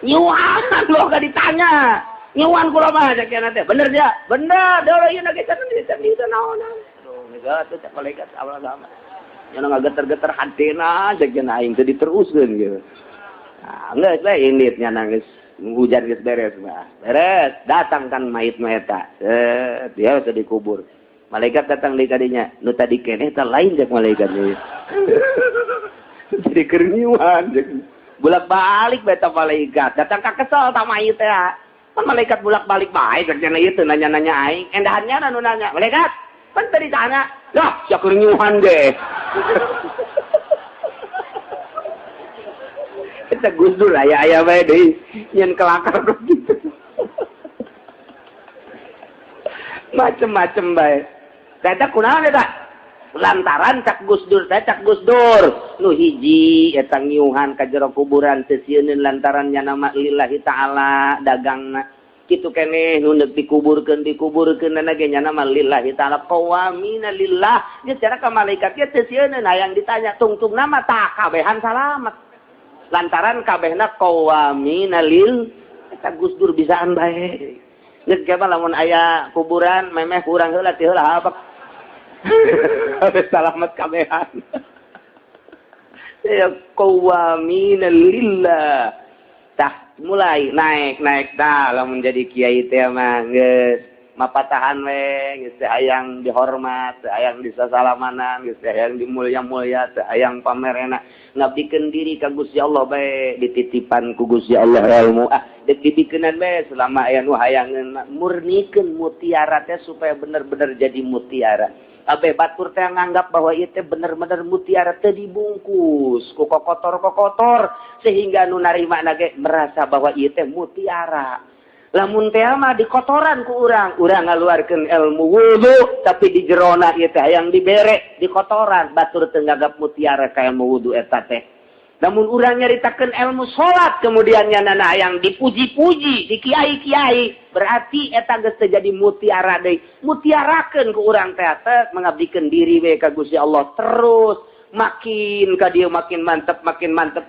Ngiuhan lo gak ditanya. Ngiuhan kula mah cak nyana teh. Bener dia? Bener. Deui ieu ge can di naonan. Aduh, geus atuh cak malaikat awal sama. Nyana ngageter-geter hatena cak nyana aing teh diteruskeun gitu. Nah, geus we indit nya nangis. Hujan geus beres mah. Beres, datang kan mayit mah eta. Set, dia sudah dikubur. Malaikat datang deui ka dinya. Nu tadi keneh teh lain cek malaikat deui. Jadi keur ngiuhan cek. Bolak-balik bae ta malaikat. Datang ka kesel ta mayit teh. Pan malaikat bolak-balik bae cek nya ieu teu nanya-nanya aing. Endahannya nu nanya. Malaikat, pan tadi tanya. Lah, sia keur ngiuhan ge. Eta Gus Dur aya-aya bae deui nyen kelakar gitu. Macem-macem bae. Eta kunaon eta? Lantaran cak Gus Dur, teh cak Gus Dur nu hiji eta ngiuhan ka jero kuburan teu sieuneun lantaran nya nama lillahi taala dagangna. Kitu keneh nu neuk dikuburkeun dikuburkeun ge nya nama lillahi taala qawamina lillah. Nya cara ka malaikat ge teu sieuneun hayang ditanya tungtung nama tah kabehan salamet. Lantaran kabehna qawamina lil eta Gus Dur bisaan bae. Geus ge mah lamun aya kuburan memeh kurang heula ti heula habak. Salamet kabehan. Ya qawamina lillah. Tah mulai naik-naik tah lamun jadi kiai teh mah geus mapatahan we, geus teh hayang dihormat, teh hayang disasalamanan, geus teh hayang dimulya-mulya, teh hayang pamerena. Ngabdikeun diri ka Gusti Allah bae, dititipan ku Gusti Allah ilmu. Ah, deuk dibikeunan bae selama aya nu hayangeun murnikeun mutiara teh supaya bener-bener jadi mutiara. Abe batur teh nganggap bahwa ieu teh bener-bener mutiara teh dibungkus ku kokotor-kokotor sehingga nu narima ge merasa bahwa ieu teh mutiara. Lamun teh mah dikotoran ku urang, urang ngaluarkeun ilmu wudu tapi di jerona ieu teh hayang dibere dikotoran, batur teu nganggap mutiara ka ilmu wudu eta teh. Namun urang nyaritakeun ilmu salat kemudian nyanana hayang dipuji-puji di kiai-kiai, berarti eta geus teu jadi mutiara deui. Mutiarakeun ku urang teh teh mengabdikeun diri we ka Gusti Allah terus. Makin ka dia makin mantep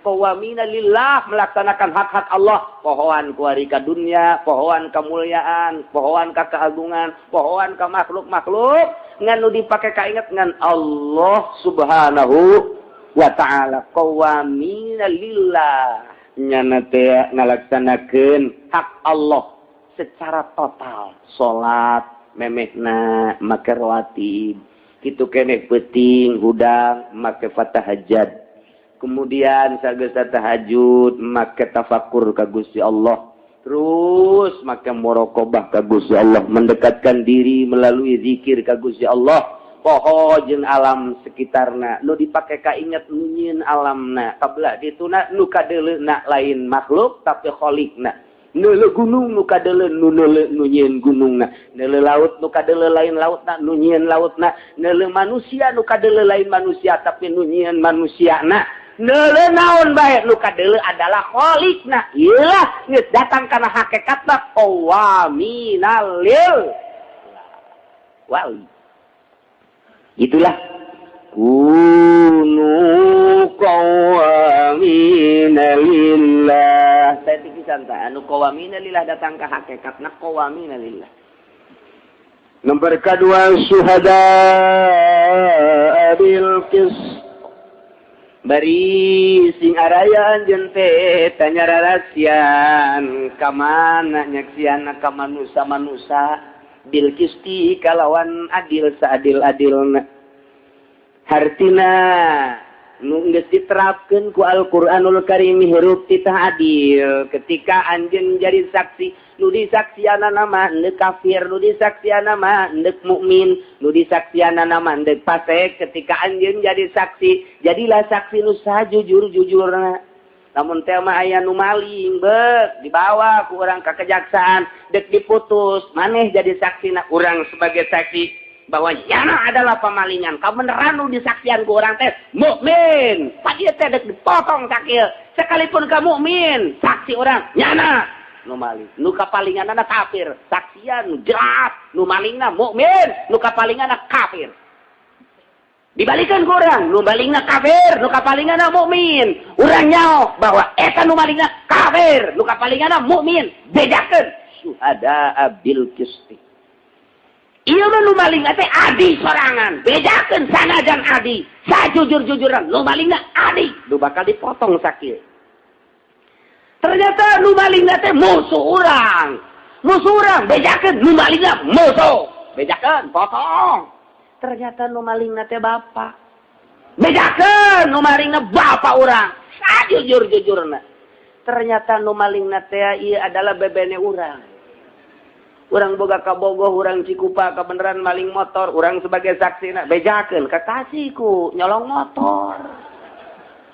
qawamina lillah melaksanakan hak-hak Allah, pohoan kuari ka dunia, pohoan kemuliaan, pohoan ka keagungan, pohoan ka makhluk-makhluk ngan nu dipake kainget ngan Allah Subhanahu wa taala. Qawamina lillah nyana teh ngalaksanakeun hak Allah secara total. Salat memehna make rawatib kitu keneh peuting hudang make fatahajud, kemudian sageus tahajud make tafakur ka Gusti Allah, terus make muraqabah ka Gusti Allah, mendekatkan diri melalui zikir ka Gusti Allah, Poho jeung alam sekitarna nu dipake kainget nu nyieun alamna kabelah dituna nu kadeuleuna lain makhluk tapi kholikna. Neuleu gunung nu kadeuleu nu neuleu nu nyieun gunungna, neuleu laut nu kadeuleu lain lautna nu nyieun lautna, neuleu manusia nu kadeuleu lain manusia tapi nu nyieun manusiana, neuleu naon bae nu kadeuleu adalah kholikna. Ieulah geus datang kana hakikatna qawaminal lil wali. Itulah kunu qawamina lillah. Saya pisan ta anu qawamina lillah datang ka hakikatna qawamina lillah. Nomor kedua syuhada bil qist. Bari sing araya anjeun teh tanya rarasian ka mana nyaksianna ka manusa-manusa bil qisti kalawan adil saadil-adilna. Hartina nu geus diterapkeun ku Al-Qur'anul Karim hirup titah adil ketika anjeun jadi saksi nu disaksianana mah endek kafir, nu disaksianana mah endek mukmin, nu disaksianana mah endek fasik. Ketika anjeun jadi saksi, jadilah saksi nu sajujur-jujurna. Lamun teh mah aya nu maling beuk dibawa ku urang ka kejaksaan dek diputus, maneh jadi saksina urang sebagai saksi bahwa nyana adalah pemalingan. Kabeneran nu disaksian ku urang teh mukmin, pa ieu teh dek dipotong sakieu. Sekalipun ka mukmin, saksi urang nyana nu maling, nu kapalinganana kafir, saksian nu jelas nu malingna mukmin, nu kapalinganna kafir. Dibalikan ku urang, nu malingna kafir, nu kapalinganna mukmin. Urang nyaho bahwa eta nu malingna kafir, nu kapalinganna mukmin. Bedakeun syuhada bil qisti. Ieu mah nu malingna teh adi sorangan. Bedakeun sanajan adi, sajujur-jujuran nu malingna adi, nu bakal dipotong sakieu. Ternyata nu malingna teh musuh urang. Musuh urang bejakeun nu malingna musuh. Bejakeun potong. Ternyata nu malingna teh bapak. Bejakeun nu malingna bapak urang. Sajujur-jujurna. Ternyata nu malingna teh ieu adalah bebene urang. Urang boga kabogoh, urang Cikupa kabeneran maling motor, urang sebagai saksina bejakeun kekasihku nyolong motor.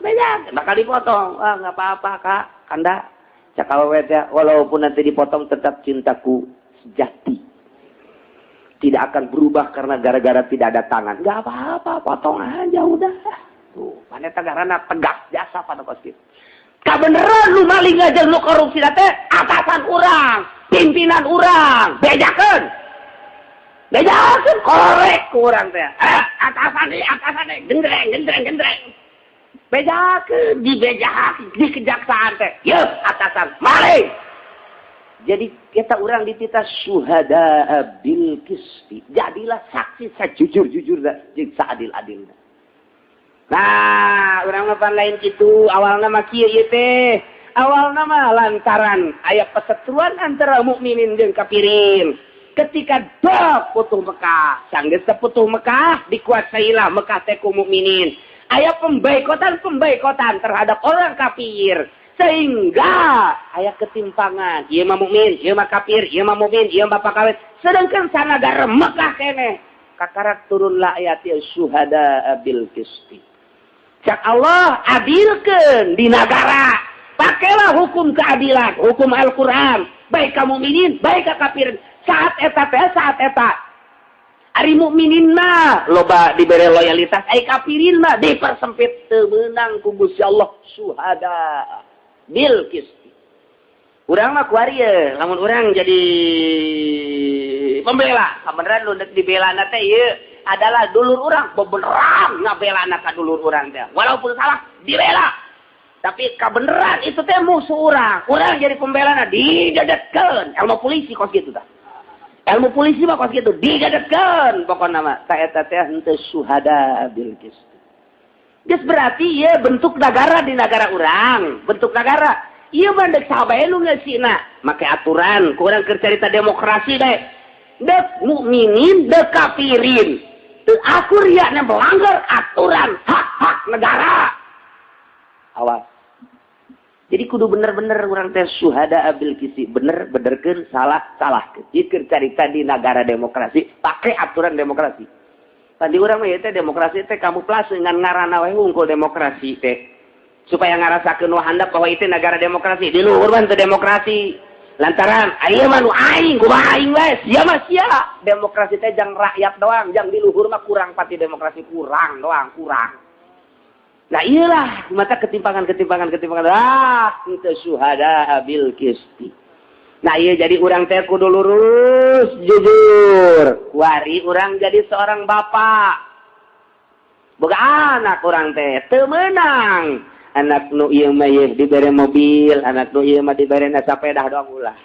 Bejakeun bakal dipotong. Wah, enggak apa-apa, Kak. Kanda, cak awewe teh walaupun nanti dipotong tetap cintaku sejati. Tidak akan berubah karena gara-gara tidak ada tangan. Enggak apa-apa, potong aja udah. Tuh, mana tegarana tegak jasa pada kos kitu. Kabeneran lu maling aja lu korupsi teh atasan urang, pimpinan urang, bejakeun. Bejakeun korek ku urang teh. Atasan deui, gendreng gendreng gendreng. Bejakeun dibejakeun di kejaksaan teh. Yeuh, atasan maling. Jadi kita orang dititah syuhada bil qisti. Jadilah saksi sajujur-jujurna jeung saadil-adilna. Nah, urang mah pan lain kitu, awalna mah kieu ieu teh. Awalna mah lantaran aya perseteruan antara mukminin jeung kafirin. Ketika dok putuh Mekah, sanggeus putuh Mekah dikuasailah Mekah teh ku mukminin. Aya pembaikotan-pembaikotan terhadap orang kafir. Sehingga aya ketimpangan, ieu mah mukmin, ieu mah kafir, ieu mah mukmin, ieu mah bapak kawin. Sedangkan sanagara Mekah keneh kakarak turunlah ayat syuhada bil qisti. Cak Allah adilkeun di nagara. Pakailah hukum keadilan, hukum Al-Qur'an, baik ka mukminin, baik ka kafir. Saat eta teh saat eta. Ari mukminin mah loba dibere loyalitas, ai kafirin mah dipersempit teu meunang ku Gusti Allah syuhada bil qisti. Urang mah kuari ye, lamun urang jadi pembela, kabeneran nu deuk dibelana teh ieu adalah dulur urang, bebeneran ngabelana ka dulur urang teh. Walaupun salah dibela. Tapi kabeneran itu teh musuh urang. Urang jadi pembelana didedetkeun. Ilmu polisi kos kitu tah. Ilmu polisi mah kos kitu didedetkeun pokona mah. Ta eta teh henteu syuhada bil qisti. Geus berarti ieu bentuk negara di negara urang, bentuk negara. Ieu mah deuk saha bae nu ngeusina, make aturan, ku urang keur carita demokrasi bae. Deuk mukminin, deuk kafirin. Teu akur ya melanggar aturan hak-hak negara. Awas. Jadi kudu bener-bener urang teh syuhada bil qisti, bener benerkeun, salah salahkeun. Ieu keur carita di negara demokrasi, pakai aturan demokrasi. Tadi urang mah teh demokrasi teh kamuflase ngan ngaranna we hungkul demokrasi teh. Supaya ngarasakeun nu handap bahwa itu negara demokrasi. Di luhur mah teu demokrasi. Lantaran aya mah nu aing kumaha aing we, sia mah sia. Demokrasi teh jang rakyat doang, jang di luhur mah kurang pati demokrasi kurang doang, kurang. Nah iyalah mata ketimpangan ketimpangan ketimpangan ah itu syuhada bil qisti. Nah iya jadi urang teh kudu lurus jujur. Kuari urang jadi seorang bapak. Boga anak urang teh teu meunang. Anak nu ieu mah ieu dibere mobil, anak nu ieu mah diberena sapedah doang ulah.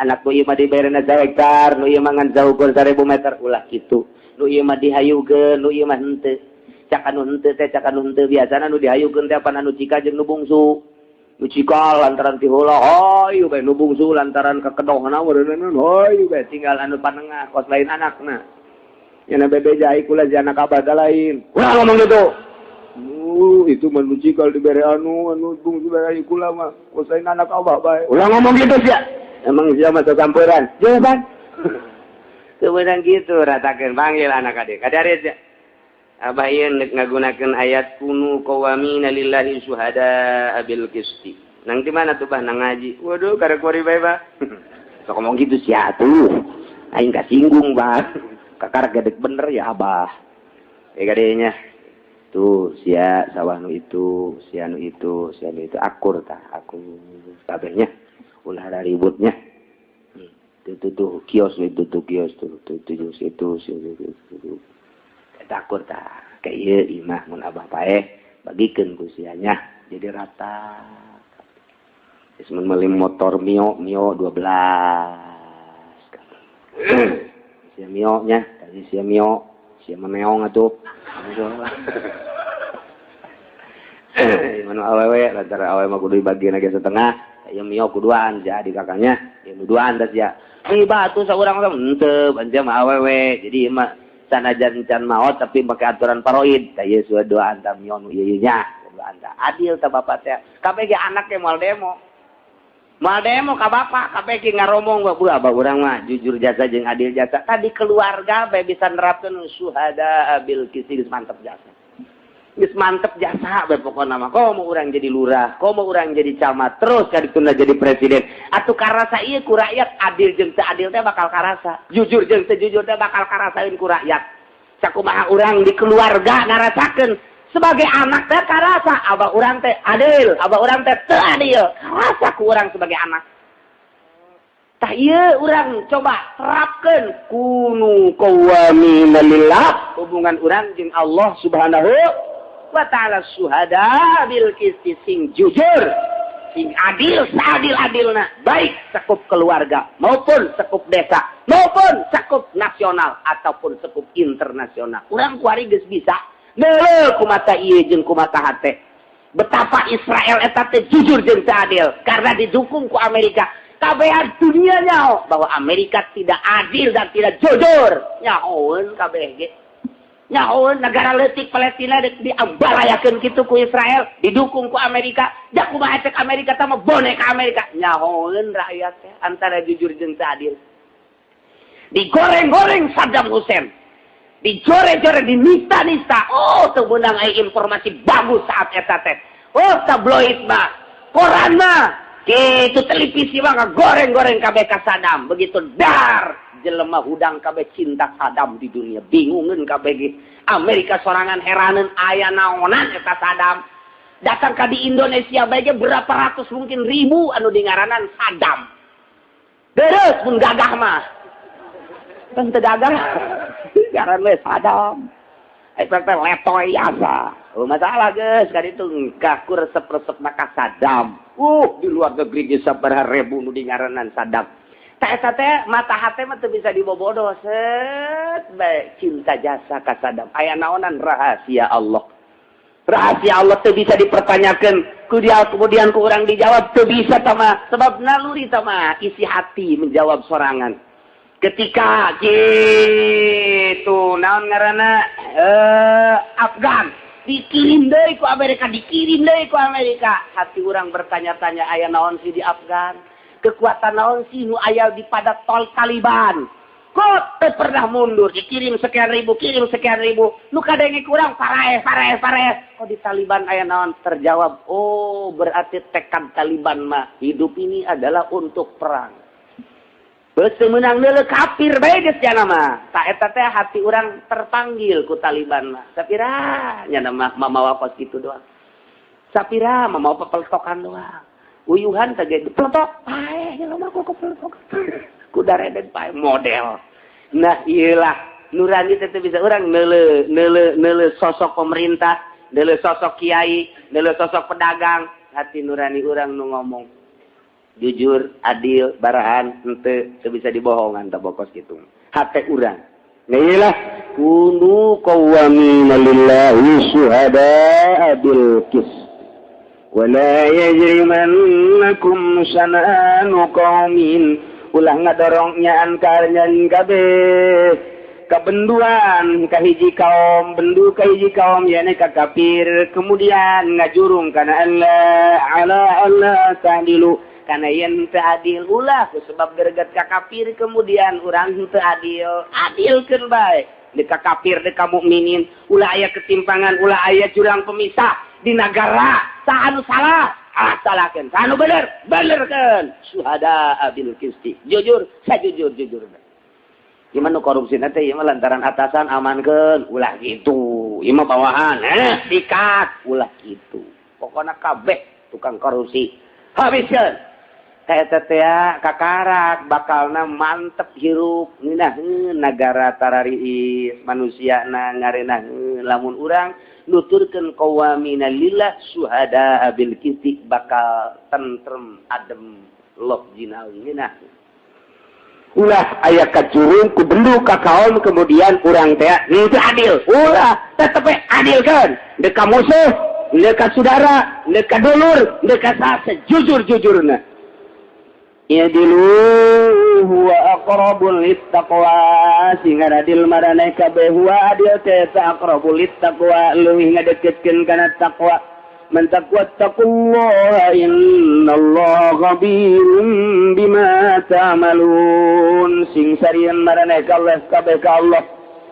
Anak nu ieu mah diberena sahektar, nu ieu mah ngan saukur 1000 meter ulah kitu. Nu ieu mah dihayukeun, nu ieu mah henteu. Cak anu henteu teh cak anu henteu biasana nu dihayukeun teh pan anu cika jeung nu bungsu. Nu cikal lantaran ti heula hayu bae, nu bungsu lantaran kekedohna meureunna hayu bae tinggal anu panengah kos lain anakna. Nya bebeja ai kula si anak abah lain. Ulah ngomong gitu. Itu mah nu cikal dibere anu anu bungsu bere ai kula mah kos lain anak abah bae. Ulah ngomong gitu sia. Emang sia mah sasamperan. Jawaban. Kemudian gitu ratakeun panggil anak adik. Kadaris ya. Abah ieu nek ngagunakeun ayat kunu qawamina lillahi syuhada bil qisti. Nang di mana tuh bah nang ngaji? Waduh karek kuari bae bah. Sok ngomong gitu sia tuh. Aing kasinggung bah. Kakar gedek bener ya abah. Kadenya. Tuh sia sawah nu itu, sia nu itu, sia nu itu akur tah, akur kabehnya. Ulah ada ributnya. Tuh tuh kios itu tuh kios tuh tuh tuh itu itu. Takut tah kayak ieu imah mun abah paeh bagikeun ku sianya jadi rata. Geus mun meuli motor Mio Mio 12. Sia Mio nya, tadi sia Mio, sia meong atuh. Mun awewe lantaran awewe mah kudu dibagi lagi setengah, ieu Mio kuduaan sia di kakaknya, ieu nu duaan tah sia. Ih batu saurang mah henteu, anjing mah awewe. Jadi ieu mah sanajan can maot tapi pakai aturan paroid tah ieu sudah doa anta mio nu ieu nya doa anta adil tah bapak teh kabeh ge anak ge moal demo ka bapak kabeh ge ngaromong bu abah urang mah jujur jasa jeung adil jasa tadi keluarga bae bisa nerapkeun syuhada bil qisti geus mantep jasa geus mantep jasa bae pokona mah komo urang jadi lurah komo urang jadi camat terus kadituna jadi presiden atuh karasa ieu ku rakyat adil jeung teu adil teh bakal karasa jujur jeung teu jujur teh bakal karasaeun ku rakyat sakumaha urang di keluarga ngarasakeun sebagai anak teh karasa abah urang teh adil abah urang teh teu adil karasa ku urang sebagai anak tah ieu urang coba terapkeun kunu qawwamina lillah hubungan urang jeung Allah Subhanahu wa ta'ala syuhada bil qisti sing jujur sing adil seadil-adilna baik sekup keluarga maupun sekup desa maupun sekup nasional ataupun sekup internasional urang kuari geus bisa neuleuh kumata ieu jeung kumata hate betapa Israel eta teh jujur jeung teu adil karena didukung ku Amerika kabehan dunia nyaho bahwa Amerika tidak adil dan tidak jujur nyahoeun kabeh ge nyahoeun negara leutik Palestina diambarayakeun kitu ku Israel didukung ku Amerika da kumaha cek Amerika tah mah boneka Amerika nyahoeun rakyat teh antara jujur jeung teu adil digoreng-goreng Saddam Hussein dijore-jore dinista-nista oh teu meunang aya informasi bagus saat eta teh oh tabloid mah koran mah kitu televisi mah ngagoreng-goreng kabeh ka Saddam begitu dar jelema hudang kabeh cinta Saddam di dunia bingungeun kabeh ge Amerika sorangan heraneun aya naonan eta Saddam datang ka di Indonesia bae ge berapa ratus mungkin ribu anu dingaranan Saddam deres mun gagah mah kan teu gagah ngaran we Saddam eta teh letoy asa oh masalah geus ka ditu engkah ku resep-resep maka Saddam di luar negeri ge sabaraha ribu nu dingaranan Saddam tah eta teh mata hate mah teu bisa dibobodo set bae cinta jasa ka Saddam aya naonan rahasia Allah rahasia Allah teu bisa dipertanyakeun ku dia kemudian ku urang dijawab teu bisa tah mah sebab naluri tah mah isi hati menjawab sorangan ketika gitu naon ngaranna Afgan dikirim deui ku Amerika dikirim deui ku Amerika hati urang bertanya-tanya aya naon sih di Afgan kekuatan naon sih nu aya di pada tol Taliban Kok teu pernah mundur, dikirim sekian ribu, kirim sekian ribu. Nu kadenge kurang paraeh, paraeh, paraeh. Kok di Taliban aya naon? Terjawab, oh berarti tekad Taliban mah hidup ini adalah untuk perang. Beus menang neuleuh kafir bae geus jana mah. Ta eta teh hati urang terpanggil ku Taliban mah. Sapira nya mah mamawa kos kitu doang. Sapira mamawa pepeltokan doang. Uyuhan teh ge dipeletok, paeh nya mah ku kepeletok. Ku dareden paeh model. Nah iyalah nurani teh bisa urang neuleuh neuleuh neuleuh sosok pemerintah, neuleuh sosok kiai, neuleuh sosok pedagang, hati nurani urang nu ngomong jujur, adil, barahan, henteu teu bisa dibohongan tah bokos kitu. Hate urang. Nah iyalah kunu qawwamina lillahi syuhada'a bil qist. Wala yajrimannakum syana'anu qaumin ulah ngadorong nyaan karnyan kabeh kabenduan kahiji kaum bendu kahiji kaum yane ka kafir kemudian ngajurung kana Allah ala Allah ta'dilu kana yen teu adil ulah sebab greget ka kafir kemudian urang teu adil adilkeun bae deka kafir deka mukminin ulah aya ketimpangan ulah aya jurang pemisah di nagara saha anu salah ah salahkeun saha anu bener benerkeun syuhada bil qisti jujur sajujur jujur gimana korupsi teh ieu mah lantaran atasan amankeun ulah kitu ieu mah bawahan sikat ulah kitu pokona kabeh tukang korupsi habiskeun eta teh kakarak bakalna mantep hirup ngeunaheun nagara tarariis manusiana ngarenaheun lamun urang nuturkeun qawamina lillah syuhada bil qisti bakal tentrem adem lok jinawi ngeunaheun ulah aya kajurung ku bendu ka kaum kemudian urang teh henteu adil ulah tetep adilkeun deuk ka musuh deuk ka saudara deuk ka dulur deuk ka sejujur-jujurna I'dilu huwa aqrabul littaqwa sing adil maraneh kabeh huwa adil teh aqrabul littaqwa leuwih ngadeketkeun kana taqwa man taqwa taqullaha innallaha khabirum bima ta'malun sing sarian maraneh kabeh ka Allah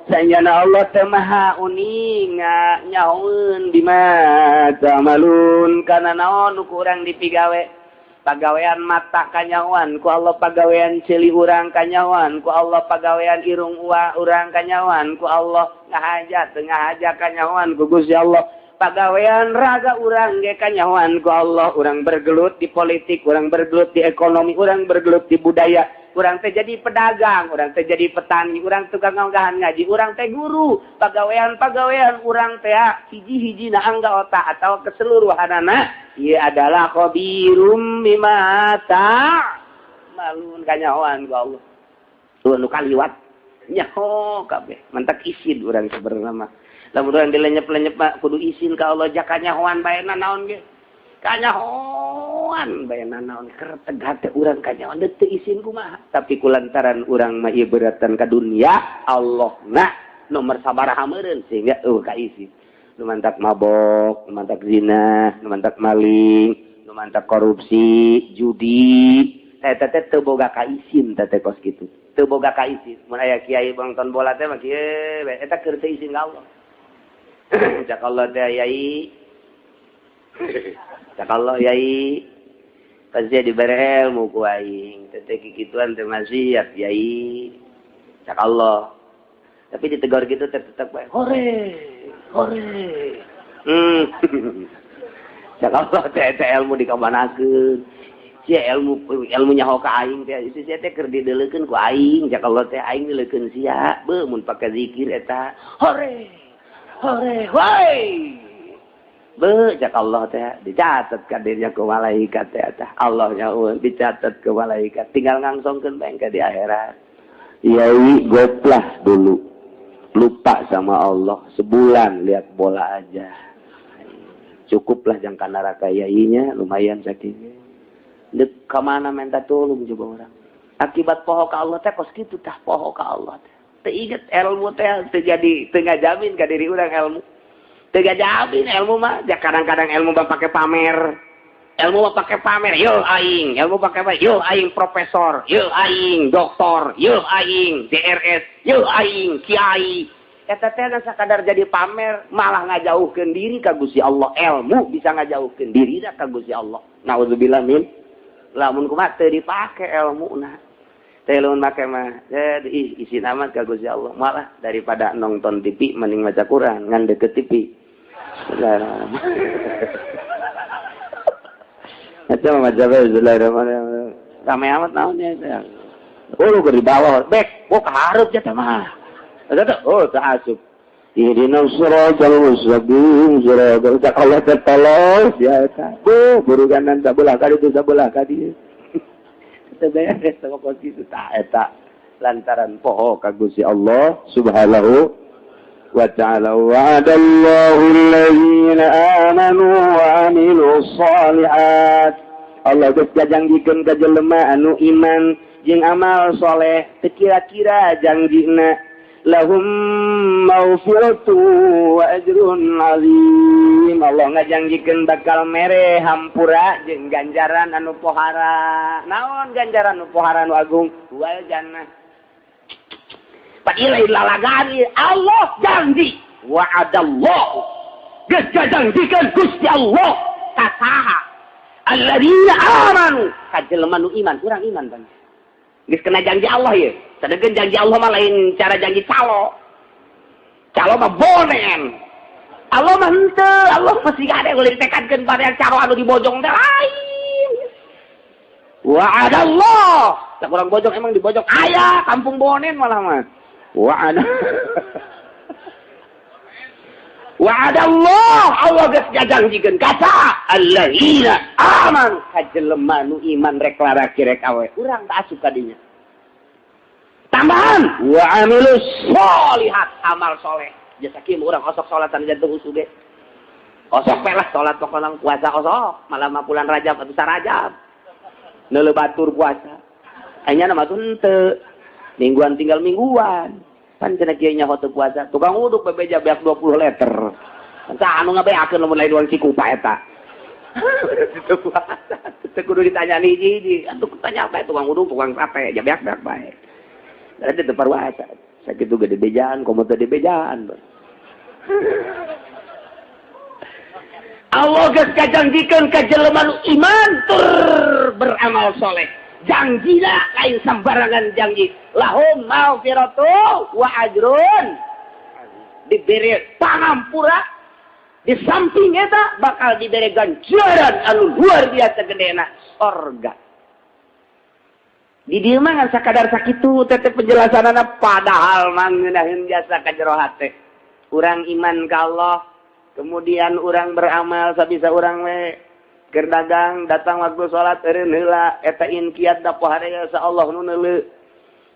sanyana Allah teh maha uninga nyahoeun bima ta'malun kana naon nu ku urang dipigawe pagawean mata kanyawan ku Allah pagawean ceuli urang kanyawan ku Allah pagawean irung urang kanyawan ku Allah ngahaja teu ngahaja kanyawan ku Gusti Allah pagawean raga urang ge kanyawan ku Allah urang bergelut di politik urang bergelut di ekonomi urang bergelut di budaya urang teh jadi pedagang urang teh jadi petani urang tukang nganggahan ngaji urang teh guru pagawean-pagawean urang teh hiji-hiji na angga otak atau keseluruhanana ieu adalah khabirum bima ta'malun kanyahoan ku Allah tuh nu kaliwat nyaho kabeh mantak isin urang sebenarna mah lamun urang dilenyep-lenyep mah kudu isin ka Allah jakanyahoan bae naon ge kanyahoan bae naon kerteg hate urang kanyahoan teu isin kumaha tapi kulantaran urang mah ieu beratan ka dunia Allah na nomor sabaraha meureun sehingga eueuh ka isin nu mantak mabok, nu mantak zina, nu mantak maling, nu mantak korupsi, judi eta teh teu boga ka isin teh kos kitu teu boga ka isin mun aya kiai nonton bola teh mah kieu eta keur teu isin ka Allah cak Allah teh yai cak Allah yai pasti dibere ilmu ku aing teh kikituan teh maksiat yai cak Allah tapi ditegur gitu tetep bae hore hore cak Allah teh ilmu dikamanakeun sia ilmu ilmu nyaho ka aing teh sia teh keur dideulekeun ku aing cak Allah teh aing dileukeun sia beuh mun pake zikir eta hore hore woi beuh cak Allah teh dicatat ka dirinya ku malaikat teh eta Allah nyaho dicatat ku malaikat tinggal ngangsongkeun bae ka di akhirat yai goplah dulu lupa sama Allah sebulan lihat bola aja cukuplah jangka neraka yainya lumayan sakitnya dek ka mana minta tolong coba orang akibat poho ka Allah teh kos kitu tah poho ka Allah teh teu inget ilmu teh teu jadi teu ngajamin ka diri urang ilmu teu ngajamin ilmu mah ja kadang-kadang ilmu mah pake pamer. Ilmu mah pake pamer, yo aing, ilmu pake pamer, yo aing profesor, yo aing doktor, yo aing DRS, yo aing kiai. Eta teh sakadar jadi pamer, malah ngajauhkeun diri ka Gusti Allah. Ilmu bisa ngajauhkeun diri ka Gusti Allah. Nauzubillah min. Lamun kumaha teu dipake ilmuna. Teh lamun make mah ih isin amat ka Gusti Allah. Malah daripada nonton TV mending maca Quran ngan deket TV. Eta mah maca bae bismillahirrahmanirrahim. Rame amat naon nya. Oh lu di bawah, bek, oh kahareup nya teh mah. Eta oh teu asup. Ihdinas siratal mustaqim, siratal Allah tertolong ya eta. Bu, buruganan sabelah ka ditu sabelah ka dieu. Teu beres teh kos kitu tah eta lantaran poho ka Gusti Allah Subhanahu wa ta'ala. Wa'adallahu allazina amanu wa amilus shalihat. Allah geus gajangjikeun ka jelema anu iman jeung amal soleh, teu kira-kira jangjina lahum maghfiratu wa ajrun azim. Allah ngajangjikeun bakal mere hampura jeung ganjaran anu pohara. Naon ganjaran anu pohara anu agung? Wal jannah. Padahal lalagaan Allah janji wa'adallahu geus gajangjikeun Gusti Allah ka saha alladzina amanu ka jelema nu iman, urang iman bang. Geus kena janji Allah ye. Sadegeun janji Allah mah lain cara janji calo. Calo mah bonen. Allah mah henteu, Allah masih ada boleh ditekadkeun pada yang calo anu dibojong teh lain. Wa'adallah. Tak kurang bojong emang dibojong aya kampung bonen malah mah. Wa'ada wa'adallah Allah geus gajangjikeun ka alladzina amanu ka jelema nu iman rek laraki rek awe. Urang tak asup ka dinya. Tambahan wa amilus sholihat, amal soleh. Jasa kieu urang osok salat sanajan teu husu ge. Osok we lah salat pokona puasa osok, malah mah bulan Rajab atuh sarajab. Neuleuh batur puasa. Anya mah tuh henteu. Mingguan tinggal mingguan. Pan cenah kieu nyaho teu puasa. Tukang uduk bebeja beak 20 liter. Saha anu ngabeakeun lamun lain urang Cikupa eta. Teu puasa. Teu kudu ditanya hiji-hiji. Atuh tanya bae tukang uduk, tukang sate, ja beak-beak bae. Ada teu parwasa. Sakitu gede bejaan, komo teu dibejaan. Allah geus kajangjikeun ka jelema nu iman tur beramal soleh. Janjina lain sembarangan janji. Lahum maghfiratu wa ajrun. Diberi pangampura, di samping eta bakal diberi ganjaran anu luar biasa gedena, sorga. Di dieu mah ngan sakadar sakitu teh penjelasanana padahal mah ngeunaheun jasa ka jero hate. Urang iman ka Allah, kemudian urang beramal sabisa urang we. Keur dagang datang waktu salat eureun heula eta inkiat da pohare sa Allah nu neuleu.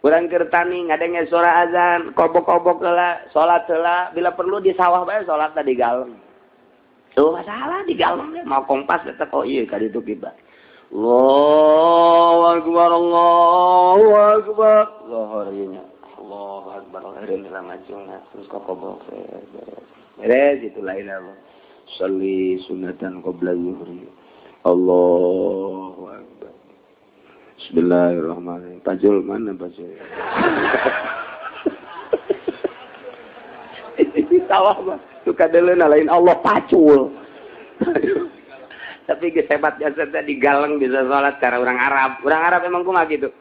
Urang keur tani ngadenge suara azan, kobok-kobok heula, salat heula, bila perlu di sawah bae salat di galeng. Tuh masalah di galeng mau kompas eta oh ieu ka ditu kiba. Allahu akbar, Allahu akbar. Zuhur ieu nya. Allahu akbar, eureun heula majungna terus kokobok beres. Beres itu lain Allah. Shalli sunatan qabla zuhri. Allahu akbar. Bismillahirrahmanirrahim. Pajul mana pajul? Ini sawah mah suka deleuna lain Allah pacul. Tapi geus hebat jasa teh digaleng bisa salat cara orang Arab. Orang Arab emang kumaha gitu.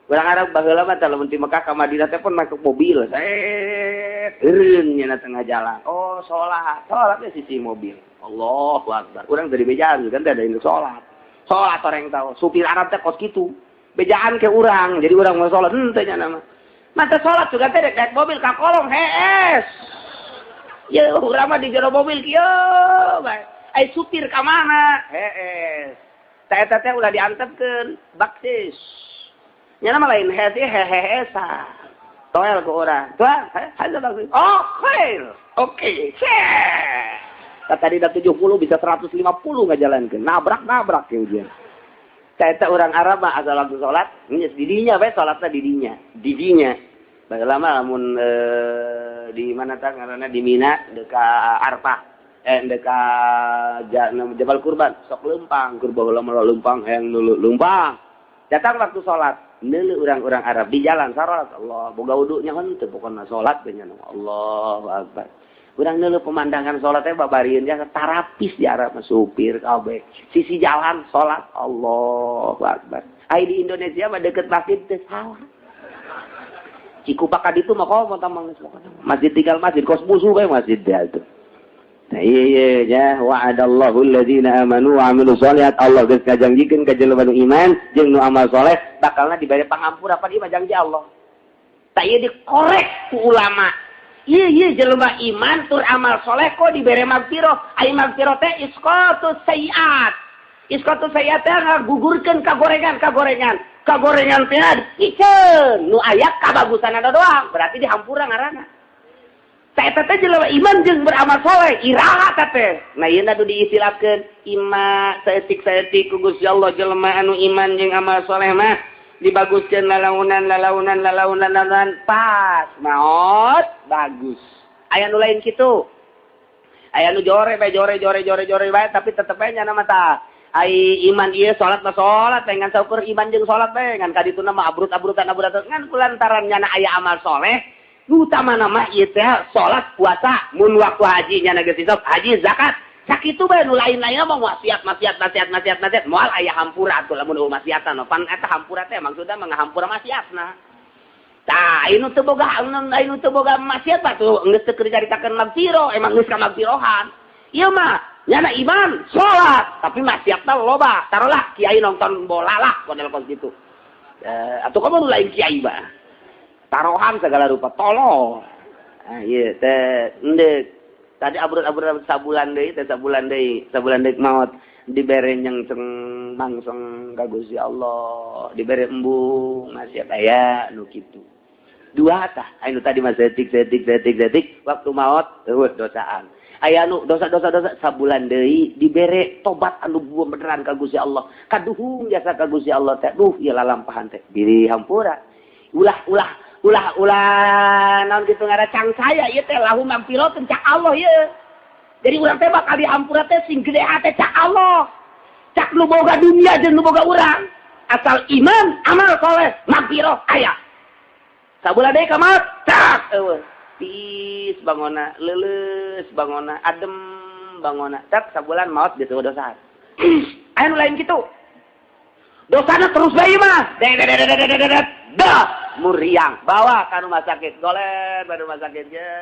Orang Arab baheula mah teh lamun ti Mekah ka Madinah teh pun make mobil. Set eureun nya tengah jalan. Oh, salat. Salatnya sisi mobil. Allahu akbar. Urang dari bejaan kan teh ada induk salat. Salat orang tahu. Supir Arab teh kos kitu. Bejaan ke urang. Jadi urang mau salat henteu nya nama. Mata salat juga teh naik mobil ka kolong hees. Ya urang mah di jero mobil kieu bae. Ai supir ka mana? Hees. Teh eta teh ulah diantepkeun baksis. Nya nama lain hees heheesa. Toel ke urang. Tuan, haja baksis. Oh, khair. Oke. Tadi dah 70 bisa 150 ngajalankeun. Nabrak-nabrak ya ujian. Eta orang Arab mah asal waktu salat, geus didinya bae salatna didinya. Didinya. Baheula mah lamun di mana tah ngaranna di Mina dekat Arfah. Ndek ka Jabal Kurban sok leumpang keur baheula mah leumpang hayang nulu leumpang. Datang waktu salat neuleuh urang-urang Arab di jalan salat Allah boga wudunya henteu pokona salat teh nya Allahu akbar. Urang neuleuh pemandangan salat teh babarieun jasa tarapis di Arab mah supir kabeh sisi jalan salat Allahu akbar. Ai di Indonesia mah deket masjid teh salah. Cikupa ka ditu mah komo tamang masjid tinggal masjid kos musuh bae masjid teh atuh. Nah iya ya wa'adallahu alladzina amanu wa amilus sholihat Allah geus ngajanjikeun ka jelema nu iman jeung nu amal soleh bakalna dibere pangampura pan ieu mah janji Allah. Tah ieu dikorek ku ulama. Ieu ieu jelema iman tur amal soleh kok dibere magfirah. Ai magfirah teh isqatus sayiat. Isqatus sayiat teh ngagugurkeun kagorengan kagorengan. Kagorengan teh dipiceun nu aya kabagusanana doang berarti dihampura ngaranna. Eta teh jelema iman jeung beramal soleh iraha teh. Nah ieu atuh diistilahkeun ima saeutik-saeutik ku Gusti Allah jelema anu iman jeung amal soleh mah dibaguskeun lalaunan lalaunan lalaunan lalaunan pas maot bagus. Aya nu lain kitu. Aya nu jore bae jore jore jore jore bae tapi tetep bae nyana mah tah. Ai iman ieu salat mah salat bae ngan saukur iman jeung salat bae ngan ka dituna mah abrut-abrutan abrutan ngan kulantaran nyana aya amal soleh. Utama nama ieu teh salat puasa mun waktu haji nya geus hisab haji zakat sakitu bae nu lain-lainna mah maksiat maksiat maksiat maksiat maksiat moal aya hampura atuh lamun eueuh maksiatan pan eta hampura teh maksudna mah ngahampura maksiatna tah anu teu boga anu teu boga maksiat mah tuh geus teu keur dicaritakeun magfirah emang geus ka magfirohan ieu mah nyana iman salat tapi maksiatna loba tarolah kiai nonton bola lah model kos kitu atuh kamu nu lain kiai mah tarohan segala rupa tolol. Ah ieu teh endek. Tadi abrut-abrut sabulan deui teh sabulan deui maot dibere nyengseng mangseng ka Gusti Allah, dibere embung maksiat aya nu kitu. Dua tah anu tadi mah setik setik setik setik waktu maot eueuh dosaan. Aya nu dosa-dosa dosa sabulan deui dibere tobat anu beneran ka Gusti Allah. Kaduhung jasa ka Gusti Allah teh duh ieu lalampahan teh diri hampura. Ulah-ulah ulah-ulah naon kitu ngaran cangcaya ieu teh lahu magfiratun cak Allah ieu. Jadi urang teh bakal dihampura teh sing gede hate cak Allah. Cak nu boga dunia jeung nu boga urang. Asal iman, amal soleh, magfirah aya. Sabulan deui ka maot, cak eueuh. Tiis bangona, leuleus bangona, adem bangona. Cak sabulan maot geus eueuh dosa. Aya nu lain kitu. Dosana terus bae mah. Dah muriang bawa ka rumah sakit goler ba rumah sakit ge.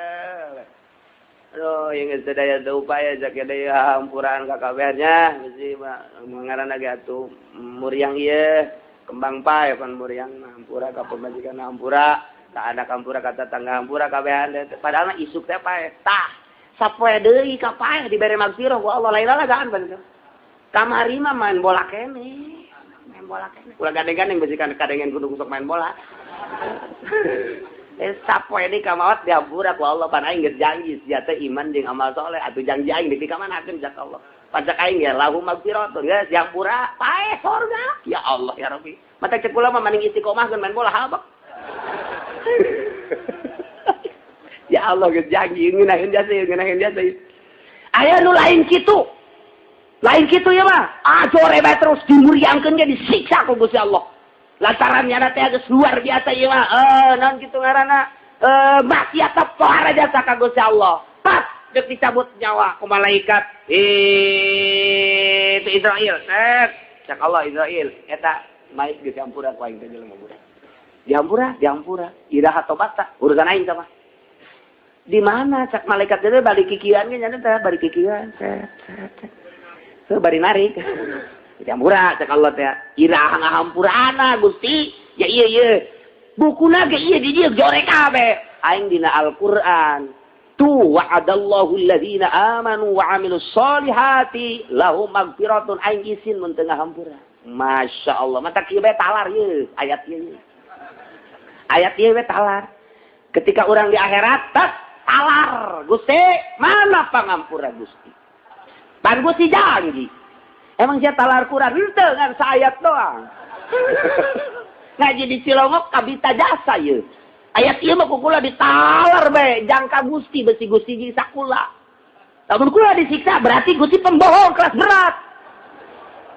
Aduh yang geus daya teu upaya jake deui hampuraan ka kabehannya mesti ngaranna ge atuh muriang ieu kembang pae pan muriang hampura ka pamajikan hampura ka anak hampura ka tetangga hampura kabehan padahal mah isuk teh pae tah sapoe deui ka pae dibere magfirah ku Allah lain lalagaan pan kamari mah main bola keneh. Main bola kene. Ulah gandeng-gandeng besikan kadengen kudu sok main bola. Sapoe deui ka maot dihampura ku Allah pan aing geus janji sia teh iman jeung amal soleh atuh janji aing di kamanakeun cak Allah. Pacak aing ya lahu magfiratun geus dihampura pae sorga. Ya Allah ya Rabbi. Mata cek kula mah maning istiqomah geun main bola habak. Ya Allah geus janji ngeunaheun jasa ngeunaheun jasa. Aya nu lain kitu. Lain kitu ya mah. Ah jore bae terus dimuriangkeun ge disiksa ku Gusti Allah. Lantaran nyana teh geus luar biasa ieu mah. Naon kitu ngaranna? Maksiat pohara jasa ka Gusti Allah. Pas deuk dicabut nyawa ku malaikat. Itu Israil. Cak Allah Israil eta mait geus dihampura ku aing teh jelema budak. Dihampura, dihampura. Iraha tobat tah urusan aing tah mah. Di mana cak malaikat teh balik kikieuan ge nyana teh balik kikieuan. Set set. Tuh bari narik. Dihampura cak Allah teh. Iraha ngahampurana Gusti. Ya ieu ieu. Bukuna ge ieu di dieu jorek kabeh. Aing dina Al-Qur'an. Tu wa'adallahu alladzina amanu wa amilus solihati lahum magfiratun aing isin mun teu ngahampura. Masya Allah. Mata kieu bae talar ieu ayat ieu. Ayat ieu bae talar. Ketika urang di akhirat tas talar. Gusti, mana pangampura Gusti? Pan Gusti janji. Emang sia talar Quran henteu ngan saayat doang. Ngaji di Cilongok kabita jasa ieu. Ayat ieu mah ku kula ditalar bae jangka Gusti besi Gusti jeung sakula. Lamun kula disiksa berarti Gusti pembohong kelas berat.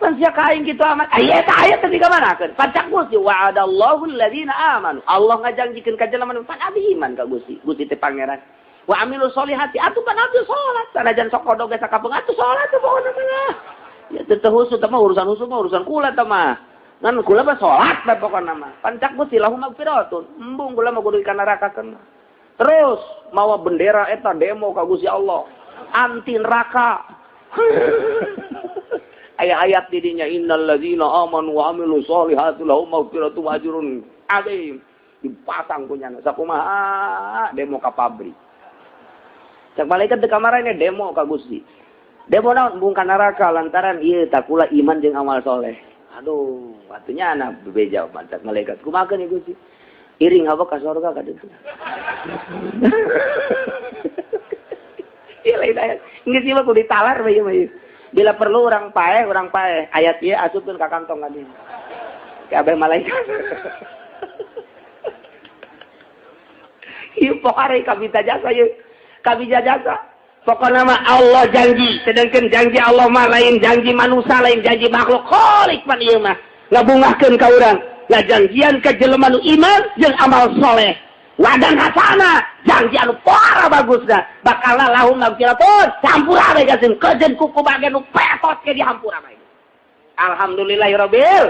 Pan sia ka aing kitu amat. Aya eta ayat teh dikamanakeun? Pacak Gusti wa'adallahu alladzina amanu. Allah ngajanjikeun ka jelema nu pan abdi iman ka Gusti. Gusti teh pangeran. Wa amilu sholihati atuh pan abdi salat. Sanajan sok kodog ge sakapeung atuh salat teh pokona mah. Ya teu husuk teh mah urusan husuk mah urusan kula teh mah. Ngan kula mah salat bae pokona mah. Pancak Gusti lahum magfiratun. Embung kula mah kudu ka nerakakeun. Terus mawa bendera eta demo ka Gusti Allah. Anti neraka. Ayat-ayat didinya innal ladzina amanu wa amilus solihati lahum maghfiratun wa ajrun adzim. Dipasang punyana sakumaha demo ka pabrik. Cak malaikat di kamarane demo ka Gusti. Demo naon embung ka neraka lantaran ieu takula iman jeung amal soleh. Aduh, atunya anak bebeja mantap malaikat. Kumaha ieu Gusti? Iring hawa ka sorga ka ditu. Iya lain ayat. Geus ieu mah kudu ditalar we ieu mah. Bila perlu orang paeh ayat ieu asupkeun ka kantong ka dieu. Kabeh malaikat. Ieu pokare kabita jasa ieu. Kabita jasa. Pokona mah Allah janji, sedangkan janji Allah mah lain janji manusia, lain janji makhluk. Khalik pan ieu mah ngabungahkeun ka urang. Ngajanjian ka jelema nu iman jeung amal soleh. Wadan hasana, janji anu para bagusna, bakal lahum magfiratun, campur bae gasin kejen kuku bagian nu petot ke dihampura bae. Alhamdulillahirabbil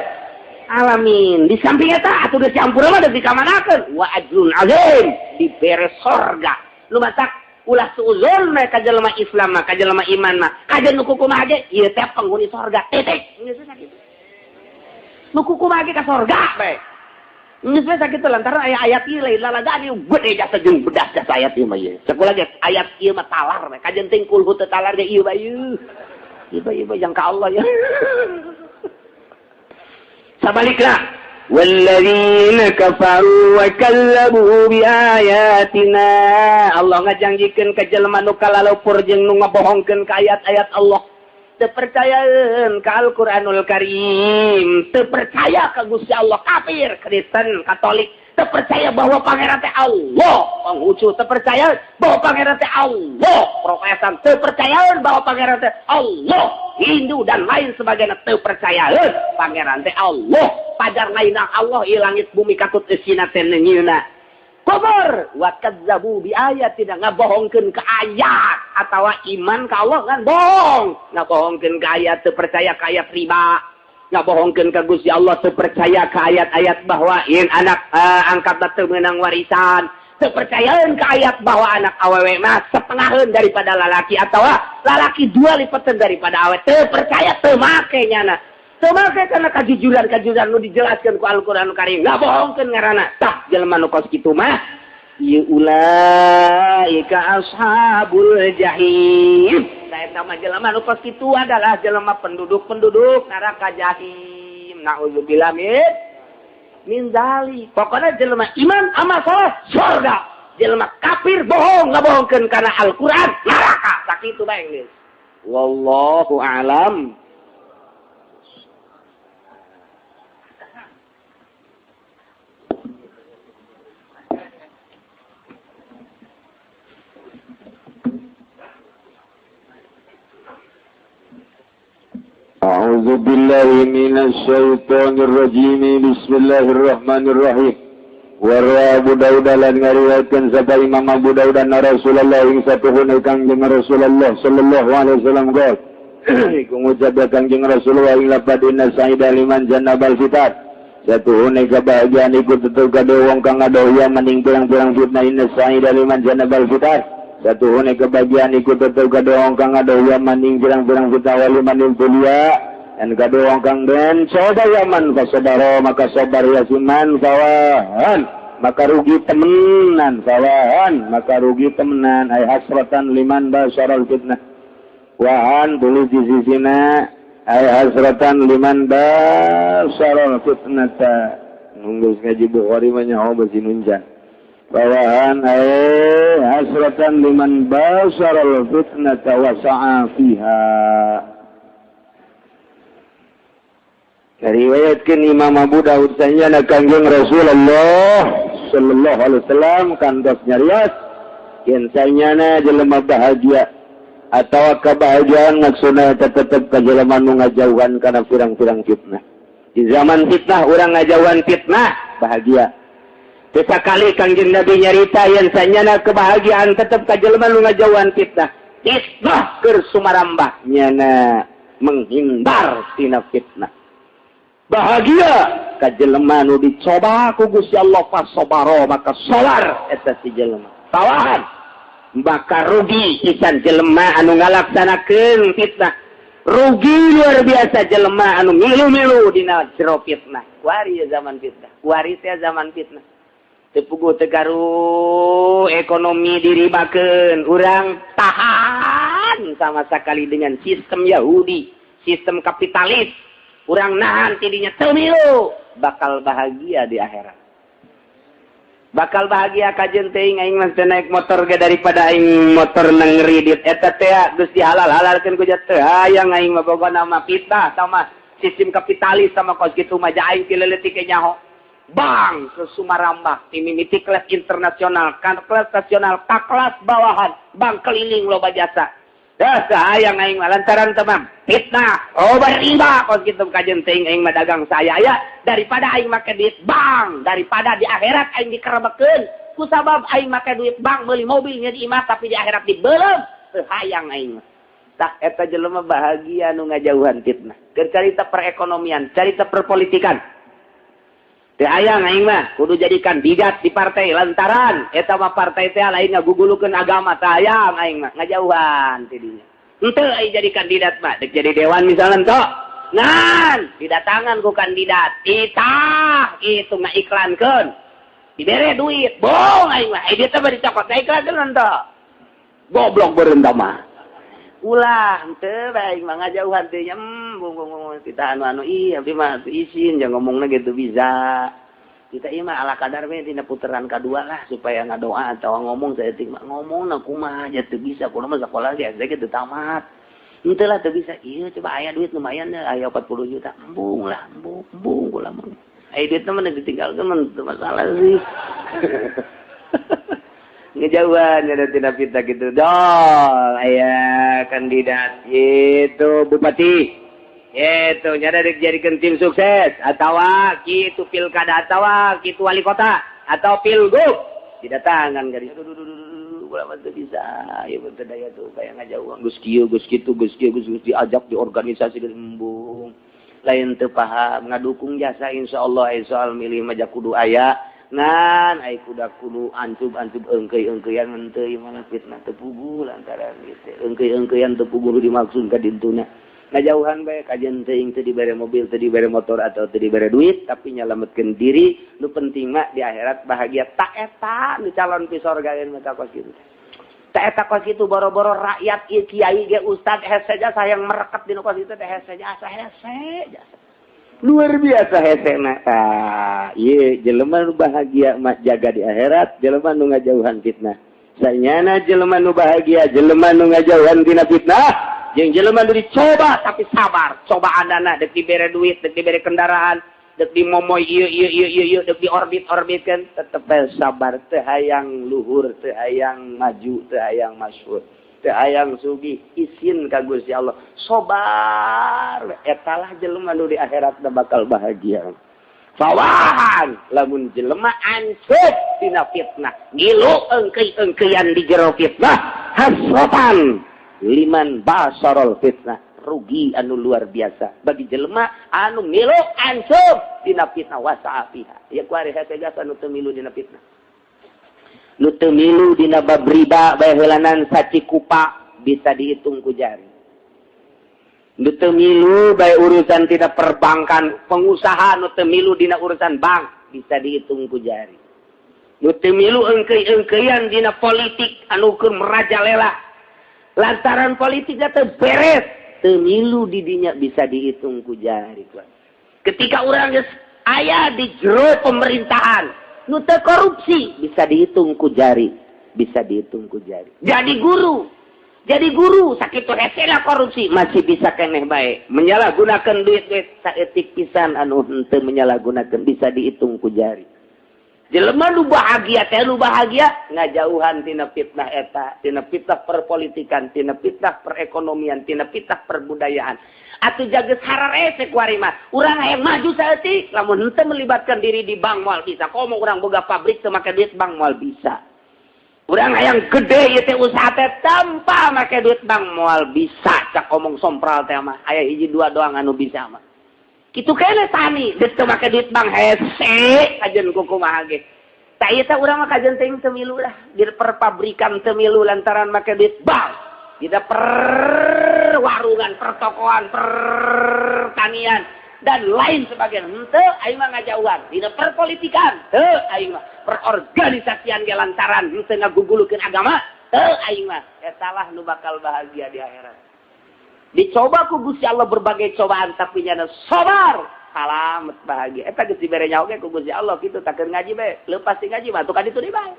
alamin. Di samping eta atuh geus campur mah geus dikamanakeun wa ajrun azim, dibere sorga. Nu matak ulah suuzon mah ka jelema Islam mah, ka jelema iman mah, kajen nu kuku mah ge ieu teh penghuni sorga. Titik. Geus sakitu. Nu kuku mah ge ka sorga bae. Geus we sakitu lantaran aya ayat ieu lain lalagaan ieu gede jasa jeung bedas jasa ayat ieu mah ieu. Sakulah ge ayat ieu mah talar we. Kajen ting kulhu teu talar ge ieu bae ieu. Ieu bae ieu bae jang ka Allah ya. Sabalikna walladzina kafaru wa kazzabu bi ayatina. Allah ngajanjikeun ka jelema nu kalalupur jeung nu ngabohongkeun ka ayat-ayat Allah. Teu percayaeun ka Al-Qur'anul Karim, teu percaya ka Gusti Allah, kafir, Kristen, Katolik, teu percaya bahwa pangeran teh Allah, Konghucu, teu percaya bahwa pangeran teh Allah, Protestan, teu percayaeun bahwa pangeran teh Allah, Hindu dan lain sebagainya teu percayaeun pangeran teh Allah, pajar lain Allah ieu langit bumi katut eusina teh neunyeuna. Kubur wa kazzabu bi ayatina, ngabohongkeun ka ayat atawa iman ka Allah kan bohong, ngabohongkeun ka ayat teu percaya ka ayat riba, ngabohongkeun ka Gusti Allah teu percaya ka ayat-ayat bahwa yen anak angkat teu meunang warisan, teu percayaeun ka ayat bahwa anak awewe mah setengaheun daripada lalaki atawa lalaki dua lipateun daripada awewe, teu percaya teu make nyana. Teu make karena kajujuran-kajujuran nu dijelaskeun ku Al-Qur'anul Karim. Ngabohongkeun ngaranna. Tah jelema nu kos kitu mah ieu ulaika ashabul jahim. Tah eta mah jelema nu kos kitu adalah jelema penduduk-penduduk neraka jahim. Nauzubillah min dzalik. Pokona jelema iman amal saleh surga. Jelema kafir bohong ngabohongkeun kana Al-Qur'an neraka. Sakitu bae geus. Wallahu a'lam. أعوذ بالله من الشيطان الرجيم بسم الله الرحمن الرحيم Warwa Abu Dawud lan ngariwayatkeun sapa Imam Abu Dawud anna Rasulullah ing satuhun Kangjeng Rasulullah sallallahu alaihi wasallam qol iku ngucap Kangjeng Rasulullah ing lapad inna sa'ida liman jannabal fitat satuhun kebahagiaan iku tetep kade wong kang ngadoh maning pirang-pirang fitnah inna sa'ida liman jannabal fitat satuhun kebahagiaan iku tetep kade wong kang ngadoh maning pirang-pirang fitnah waliman dunya dan kade wong kang den coba yaman fasadaro maka sabar yasiman fawahan maka rugi temenan fawahan maka rugi temenan ay hasratan liman basyaral fitnah wahan tulis di sisina ay hasratan liman basyaral fitnata nunggu ngaji Bukhari mah nyaho besi nunjan fawahan ay hasratan liman basyaral fitnata wa sa'a fiha. Riwayatkeun Imam Abu Dawud sanyana Kangjeng Rasulullah sallallahu alaihi wasallam kantos nyarios yen sanyana jelema bahagia Atau kebahagiaan maksudna eta tetep ka jelema nu ngajauhan kana pirang-pirang fitnah. Di zaman fitnah urang ngajauhan fitnah bahagia. Teu sakali Kangjeng Nabi nyarita yen sanyana kebahagiaan tetep ka jelema nu ngajauhan fitnah. Fitnah keur sumarambah nyana menghindar tina fitnah. Bahagia ka jelema nu dicoba ku Gusti Allah fasobaro maka sabar eta si jelema. Tawahan bakal rugi pisan jelema anu ngalaksanakeun fitnah. Rugi luar biasa jelema anu milu-milu dina jero fitnah. Kuari zaman fitnah, kuari teh zaman fitnah. Teu puguh teu garu ekonomi diribakeun, urang tahan sama sekali dengan sistem Yahudi, sistem kapitalis. Urang nahan tidinya teu milu, bakal bahagia di akhirat. Bakal bahagia kajen teuing aing mah teu naik motor ge daripada aing motor nang ngridit eta teh geus dihalal-halalkeun ku teu hayang aing mah pokona mah fitnah sama sistem kapitalis sama kos kitu mah aing ti leutik ge nyaho. Bang ke Sumarambah ti mimiti kelas internasional kan kelas nasional ka kelas bawahan bang keliling loba jasa. Dah hayang aing mah lantaran teh mah fitnah loba riba kos kitu kajen teuing aing mah dagang saya ya daripada aing make duit bank, daripada di akhirat aing dikerebekeun ku sabab aing make duit bank meuli mobilnya di imah tapi di akhirat dibeuleum teu hayang aing mah. Tah eta jelema bahagia nu ngajauhan fitnah. Keur carita perekonomian, carita perpolitikan. Teu hayang aing mah kudu jadi kandidat di partai lantaran eta mah partai teh lain ngagugulukeun agama teu hayang aing mah ngajauhan ti dinya. Henteu aing jadi kandidat mah dek jadi dewan misalnya tok. Ngan didatangan ku kandidat itah itu ngaiklankeun dibere duit bohong aing mah dia teh dicokot ngaiklankeun henteu goblok beureum mah ulah henteu bae aing mah ngajauhan teh nya bung kita anu-anu ih abdi mah izin jangan ngomongna gitu bisa kita ieu mah ala kadar we dina puteran kadua lah supaya ngadoa atau ngomong saeutik mah ngomongna kumaha aja teu bisa kudu mah sakola ge SD ge teu tamat. Henteu lah teu bisa ieu coba aya duit lumayan deh aya 40 juta embung lah embung embung kula mah aya duit mah ditinggalkeun mah teu masalah sih. Ngejauhan ada tidak fitnah gitu dol aya kandidat itu bupati itu nyada dijadikan tim sukses atawa kitu pilkada atawa kitu wali kota atau pilgub didatangan gadis kula mah teu bisa ieu teu daya tuh kayak ngajauhan geus kieu geus kitu geus kieu geus diajak di organisasi geus embung lain teu paham ngadukung jasa insyaallah aya soal milih mah kudu aya ngan ai kuda kudu ancub-ancub eungkeuy-eungkeuyan henteu ieu mah fitnah teu puguh lantaran kitu eungkeuy-eungkeuyan teu puguh dimaksud ka dintuna ngajauhan bae kajen teuing teu dibere mobil teu dibere motor atau teu dibere duit tapi nyalametkeun diri nu penting mah di akhirat bahagia tak eta nu calon pi sorga mah kos kitu tak eta kos kitu boro-boro rakyat ieu kiai ge ustad hese jasa yang merekat dina kos kitu teh hese jasa hese jasa luar biasa hese na tah ieu jelema nu bahagia mah jaga di akhirat jelema nu ngajauhan fitnah sanyana jelema nu bahagia jelema nu ngajauhan tina fitnah jeung jelema nu dicoba tapi sabar cobaanana dek dibere duit dek dibere kendaraan dek dimomoy ieu ieu ieu ieu ieu dek diorbit-orbitkeun tetep sabar teu hayang luhur teu hayang maju teu hayang masyhur teu hayang sugih isin ka Gusti Allah sabar eta lah jelema nu di akhirat bakal bahagia. Fawahan lamun jelema ancup dina fitnah ngilu eungkeuy-eungkeuyan di jero fitnah hasratan liman basarol fitnah rugi anu luar biasa bagi jelema anu milu ancup dina fitnah wasaafiha ya ku ari hese jasa nu teu milu dina fitnah nu teu milu dina bab riba bae heulanan sacikupa bisa dihitung ku jari nu teu milu bae urusan tina perbankan pengusaha nu teu milu dina urusan bank bisa dihitung ku jari nu teu milu eungkeuy-eungkeuyan dina politik anu keur merajalela lantaran politiknya teu beres teu milu di dinya bisa dihitung ku jari. Ketika urang geus aya di jero pemerintahan nu teu korupsi bisa dihitung ku jari, bisa dihitung ku jari. Jadi guru sakitu hesena korupsi masih bisa keneh bae menyalahgunakeun duit-duit saeutik pisan anu henteu menyalahgunakeun bisa dihitung ku jari. Jelema nu bahagia teh nu bahagia ngajauhan tina fitnah eta, tina fitnah perpolitikan, tina fitnah perekonomian, tina fitnah perbudayaan. Atuh jaga hararese kuari mah. Urang hayang maju saeutik lamun henteu melibatkan diri di bank moal bisa. Komo urang boga pabrik teu make duit bank moal bisa. Urang hayang gede ieu teh usaha teh tanpa make duit bank moal bisa. Cak omong sompral teh mah aya hiji dua doang anu bisa mah. Kitu kene tani geus teu make duit bank hese kajeun kumaha ge. Tah ieu teh urang mah kajeun teuing teu milu lah di perpabrikan teu milu lantaran make duit bank. Di perwarungan, pertokoan, pertanian dan lain sebagainya. Henteu aing mah ngajauhan. Dina perpolitikan teu aing mah, perorganisasian ge lantaran henteu ngagugulukeun agama teu aing mah. Eta lah nu bakal bahagia di akhirat. Dicoba ku Gusti Allah berbagai cobaan tapi nyana sabar, salamet bahagia. Eta geus dibere nyaho ge ku Gusti Allah kitu tak keur ngaji bae, leupas ti ngaji mah atuh ka ditu deui bae.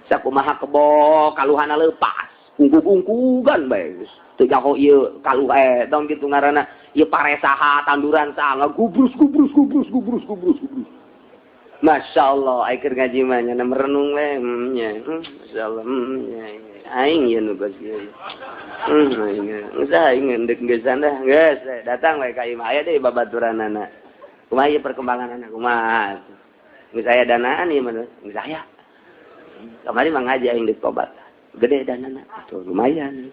Sakumaha kebo kaluhana leupas, ungkug-ungkugan bae geus. Teu nyaho ieu kaluh tong kitu ngaranna ieu pare saha, tanduran saha, ngagubrus gubrus gubrus gubrus gubrus gubrus. Masya Allah, ai keur ngaji mah nyana merenung we, nya. Masya Allah, nya. Aing ieu nu geus ieu. Aing geus aing endek geus dah, geus datang we ka imah aya deui babaturanana. Kumaha ieu perkembanganana kumaha? Geus aya danaan ieu mah, geus aya. Kamari mah ngaji aing deuk tobat. Gede danana, tuh lumayan.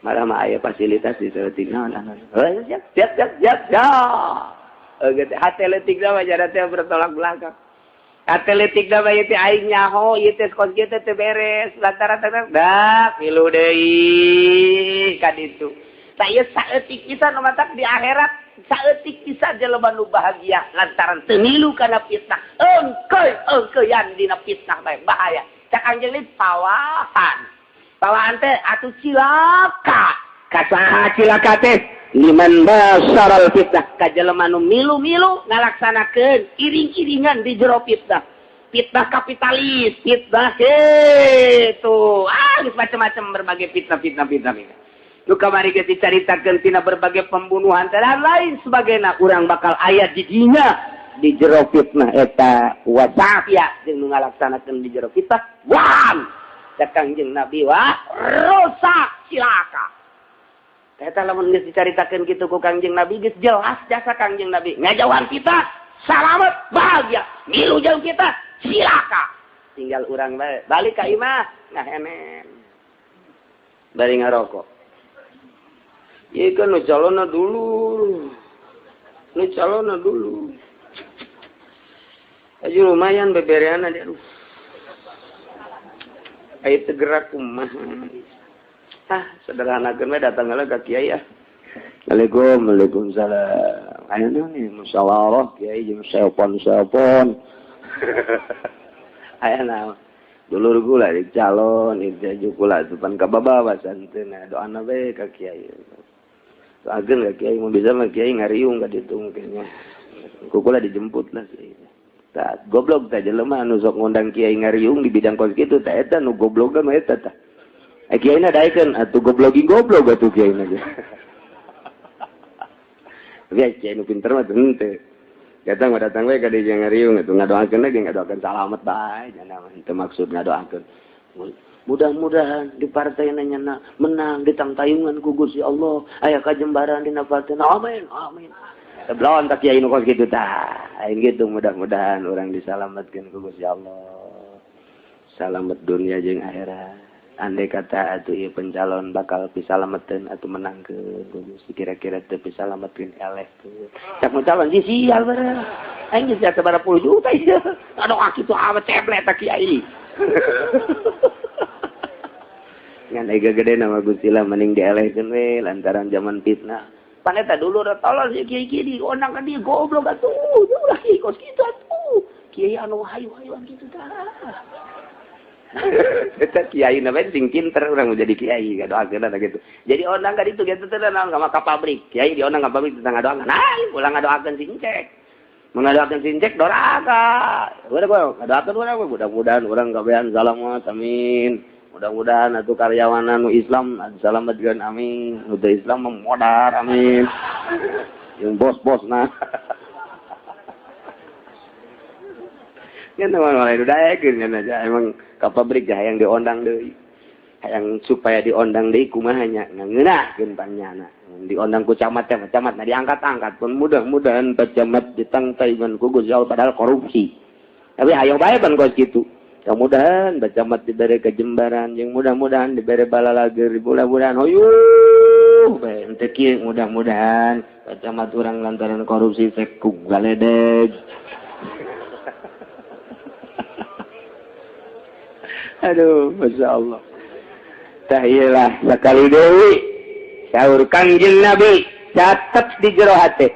Malah mah aya fasilitas di saeutik naon anu. Heuh, siap siap siap siap. Siap. Hate leutik mah jada teh bertolak belakang. Hate leutik mah ieu teh aing nyaho ieu teh kos kieu teh beres lantaran teh dah milu deui ka ditu. Tah ieu saeutik pisan nu matak di akhirat saeutik pisan jelema nu bahagia lantaran teu milu kana fitnah. Engkeuy engkeuyan dina fitnah bae bahaya. Cak anjeun ieu pawahan. Pawahan teh atuh cilaka. Ka saha cilaka teh? Liman basaral fitnah ka jelema nu milu-milu ngalaksanakeun iring-iringan di jero fitnah. Fitnah kapitalis, fitnah kitu. Ah, geus macam-macam berbagai fitnah-fitnah fitnah. Nu kamari geus dicaritakeun tina berbagai pembunuhan dan lain sebagainya, urang bakal aya di dinya di jero fitnah eta wasafia jeung nu ngalaksanakeun di jero fitnah. Wah, cak Kangjeng Nabi wah rusak cilaka. Eta lamun geus dicaritakeun kitu ku Kangjeng Nabi geus jelas jasa Kangjeng Nabi. Ngajauhan kita salamet bahagia, milu jeung kita cilaka. Tinggal urang bae balik ka imah ngahenen. Bari ngarokok. Ieu kan nu calonna dulu. Nu calonna dulu. Aja lumayan bebereana dia aduh. Aya teu gerak kumaha. Ah, sederhanakeun we datang heula ka kiai ah. Assalamualaikum, waalaikumsalam. Aya naon ieu musyawarah kiai jeung seopon-seopon. Aya naon? Dulur kula di calon, ieu kula depan ka babawa santeuna doana we ka kiai. Doakeun ka kiai mun bisa mah kiai ngariung ka ditu mungkin nya. Ku kula dijemput lah kiai. Tah goblok tah jelema anu sok ngundang kiai ngariung di bidang kos kitu tah eta nu goblok mah eta tah. Kiai na daekeun atuh goblogi goblok atuh kiai na ge. Tapi kiai nu pinter mah henteu. Datang mah datang we ka dieu ngariung atuh ngadoakeun lagi ngadoakeun salamet bae cenah mah henteu maksud ngadoakeun. Mudah-mudahan di partai na nyana menang ditangtayungan ku Gusti Allah aya kajembaran dina partai. Amin amin. Belon tak kiai nu kos kitu tah. Aing kitu mudah-mudahan urang disalametkeun ku Gusti Allah. Salamet dunia jeung akhirat. Andai kata atuh ieu pencalon bakal pisalameteun atuh menangkeun Gusti kira-kira teu pisalametkeun elehkeun. Cak nu calon sih sial bareng. Aing geus sabaraha puluh juta ieu. Aduh kitu amat ceblek ta kiai. Ngan ega gede nama Gusti lah mending dielehkeun we lantaran zaman fitnah. Pan eta dulu tolol si kiai-kiai diondang ka dieu goblok atuh. Ulah kiai kos kitu atuh. Kiai anu hayu-hayuan kitu tah. Eta kiai na bae sing pinter urang mau jadi kiai ngadoakeun eta gitu. Jadi ondang ka ditu kitu teh naon ka pabrik. Kiai diondang ka pabrik tentang ngadoakeun. Nah, ulah ngadoakeun si Encek. Mun ngadoakeun si Encek doraka. Udah ngadoakeun urang mudah-mudahan urang kabehan salamet amin. Mudah-mudahan atuh karyawan anu Islam salametkeun amin. Nu teu Islam mah modar amin. Jeung bos-bosna. Nya mah lain daekeun nya emang ka pabrik teh hayang diondang deui. Hayang supaya diondang deui kumaha nya ngeunahkeun panyana. Diondang ku camat teh camat na diangkat-angkat pun mudah-mudahan Pak Camat ditangtai ku Gusti Allah padahal korupsi. Tapi ayo bae pan kos kitu. Mudah-mudahan Pak Camat diberi kejembaran, yang mudah-mudahan diberi balalager, mudah-mudahan hoyuh bae henteu kieu mudah-mudahan Pak Camat urang lantaran korupsi ku galedeg. Aduh, Masya Allah. Tah ieu lah sakali deui saur Kangjeng Nabi catet di jero hate.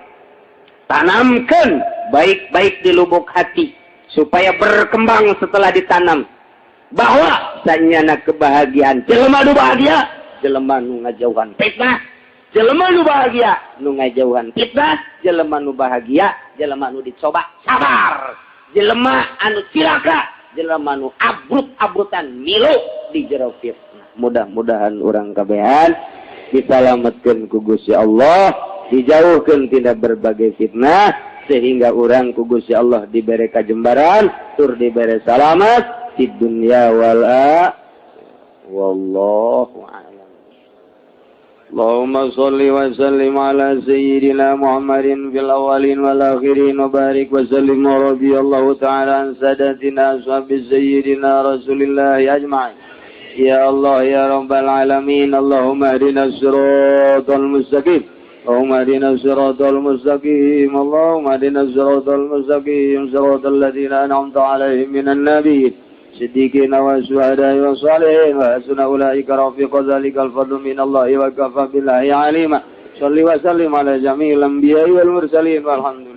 Tanamkeun baik-baik di lubuk hati supaya berkembang setelah ditanam. Bahwa sanyana kebahagiaan jelema nu bahagia, jelema nu ngajauhan fitnah, jelema nu bahagia nu ngajauhan fitnah, jelema nu bahagia, jelema nu dicoba sabar, jelema anu cilaka, jelema nu abrut-abrutan milu di jero fitnah. Mudah-mudahan urang kabehan disalametkeun ku Gusti Allah, dijauhkeun tina berbagai fitnah sehingga urang ku Gusti Allah dibere kajembaran tur dibere salamat di dunia wal akhirah. Wallahu a'lam. Allahumma shalli wa sallim ala sayyidina Muhammadin fil awwalin wal akhirin wa barik wa sallim wa radiyallahu ta'ala an sadatina ashabi sayyidina Rasulillah ajma'in. Ya Allah ya Rabbal alamin, Allahumma ihdinas siratal mustaqim, Allahumma ihdinas siratal mustaqim, Allahumma ihdinas siratal mustaqim, siratal ladzina an'amta 'alaihim minan nabiyyin siddiqin wa syuhada'i wa shalihin wa hasuna ulaika rafiqa dzalikal fadlu minallahi wa kafa billahi alima. Shalli wa sallim ala jami'il anbiya'i wal mursalin walhamdulillah.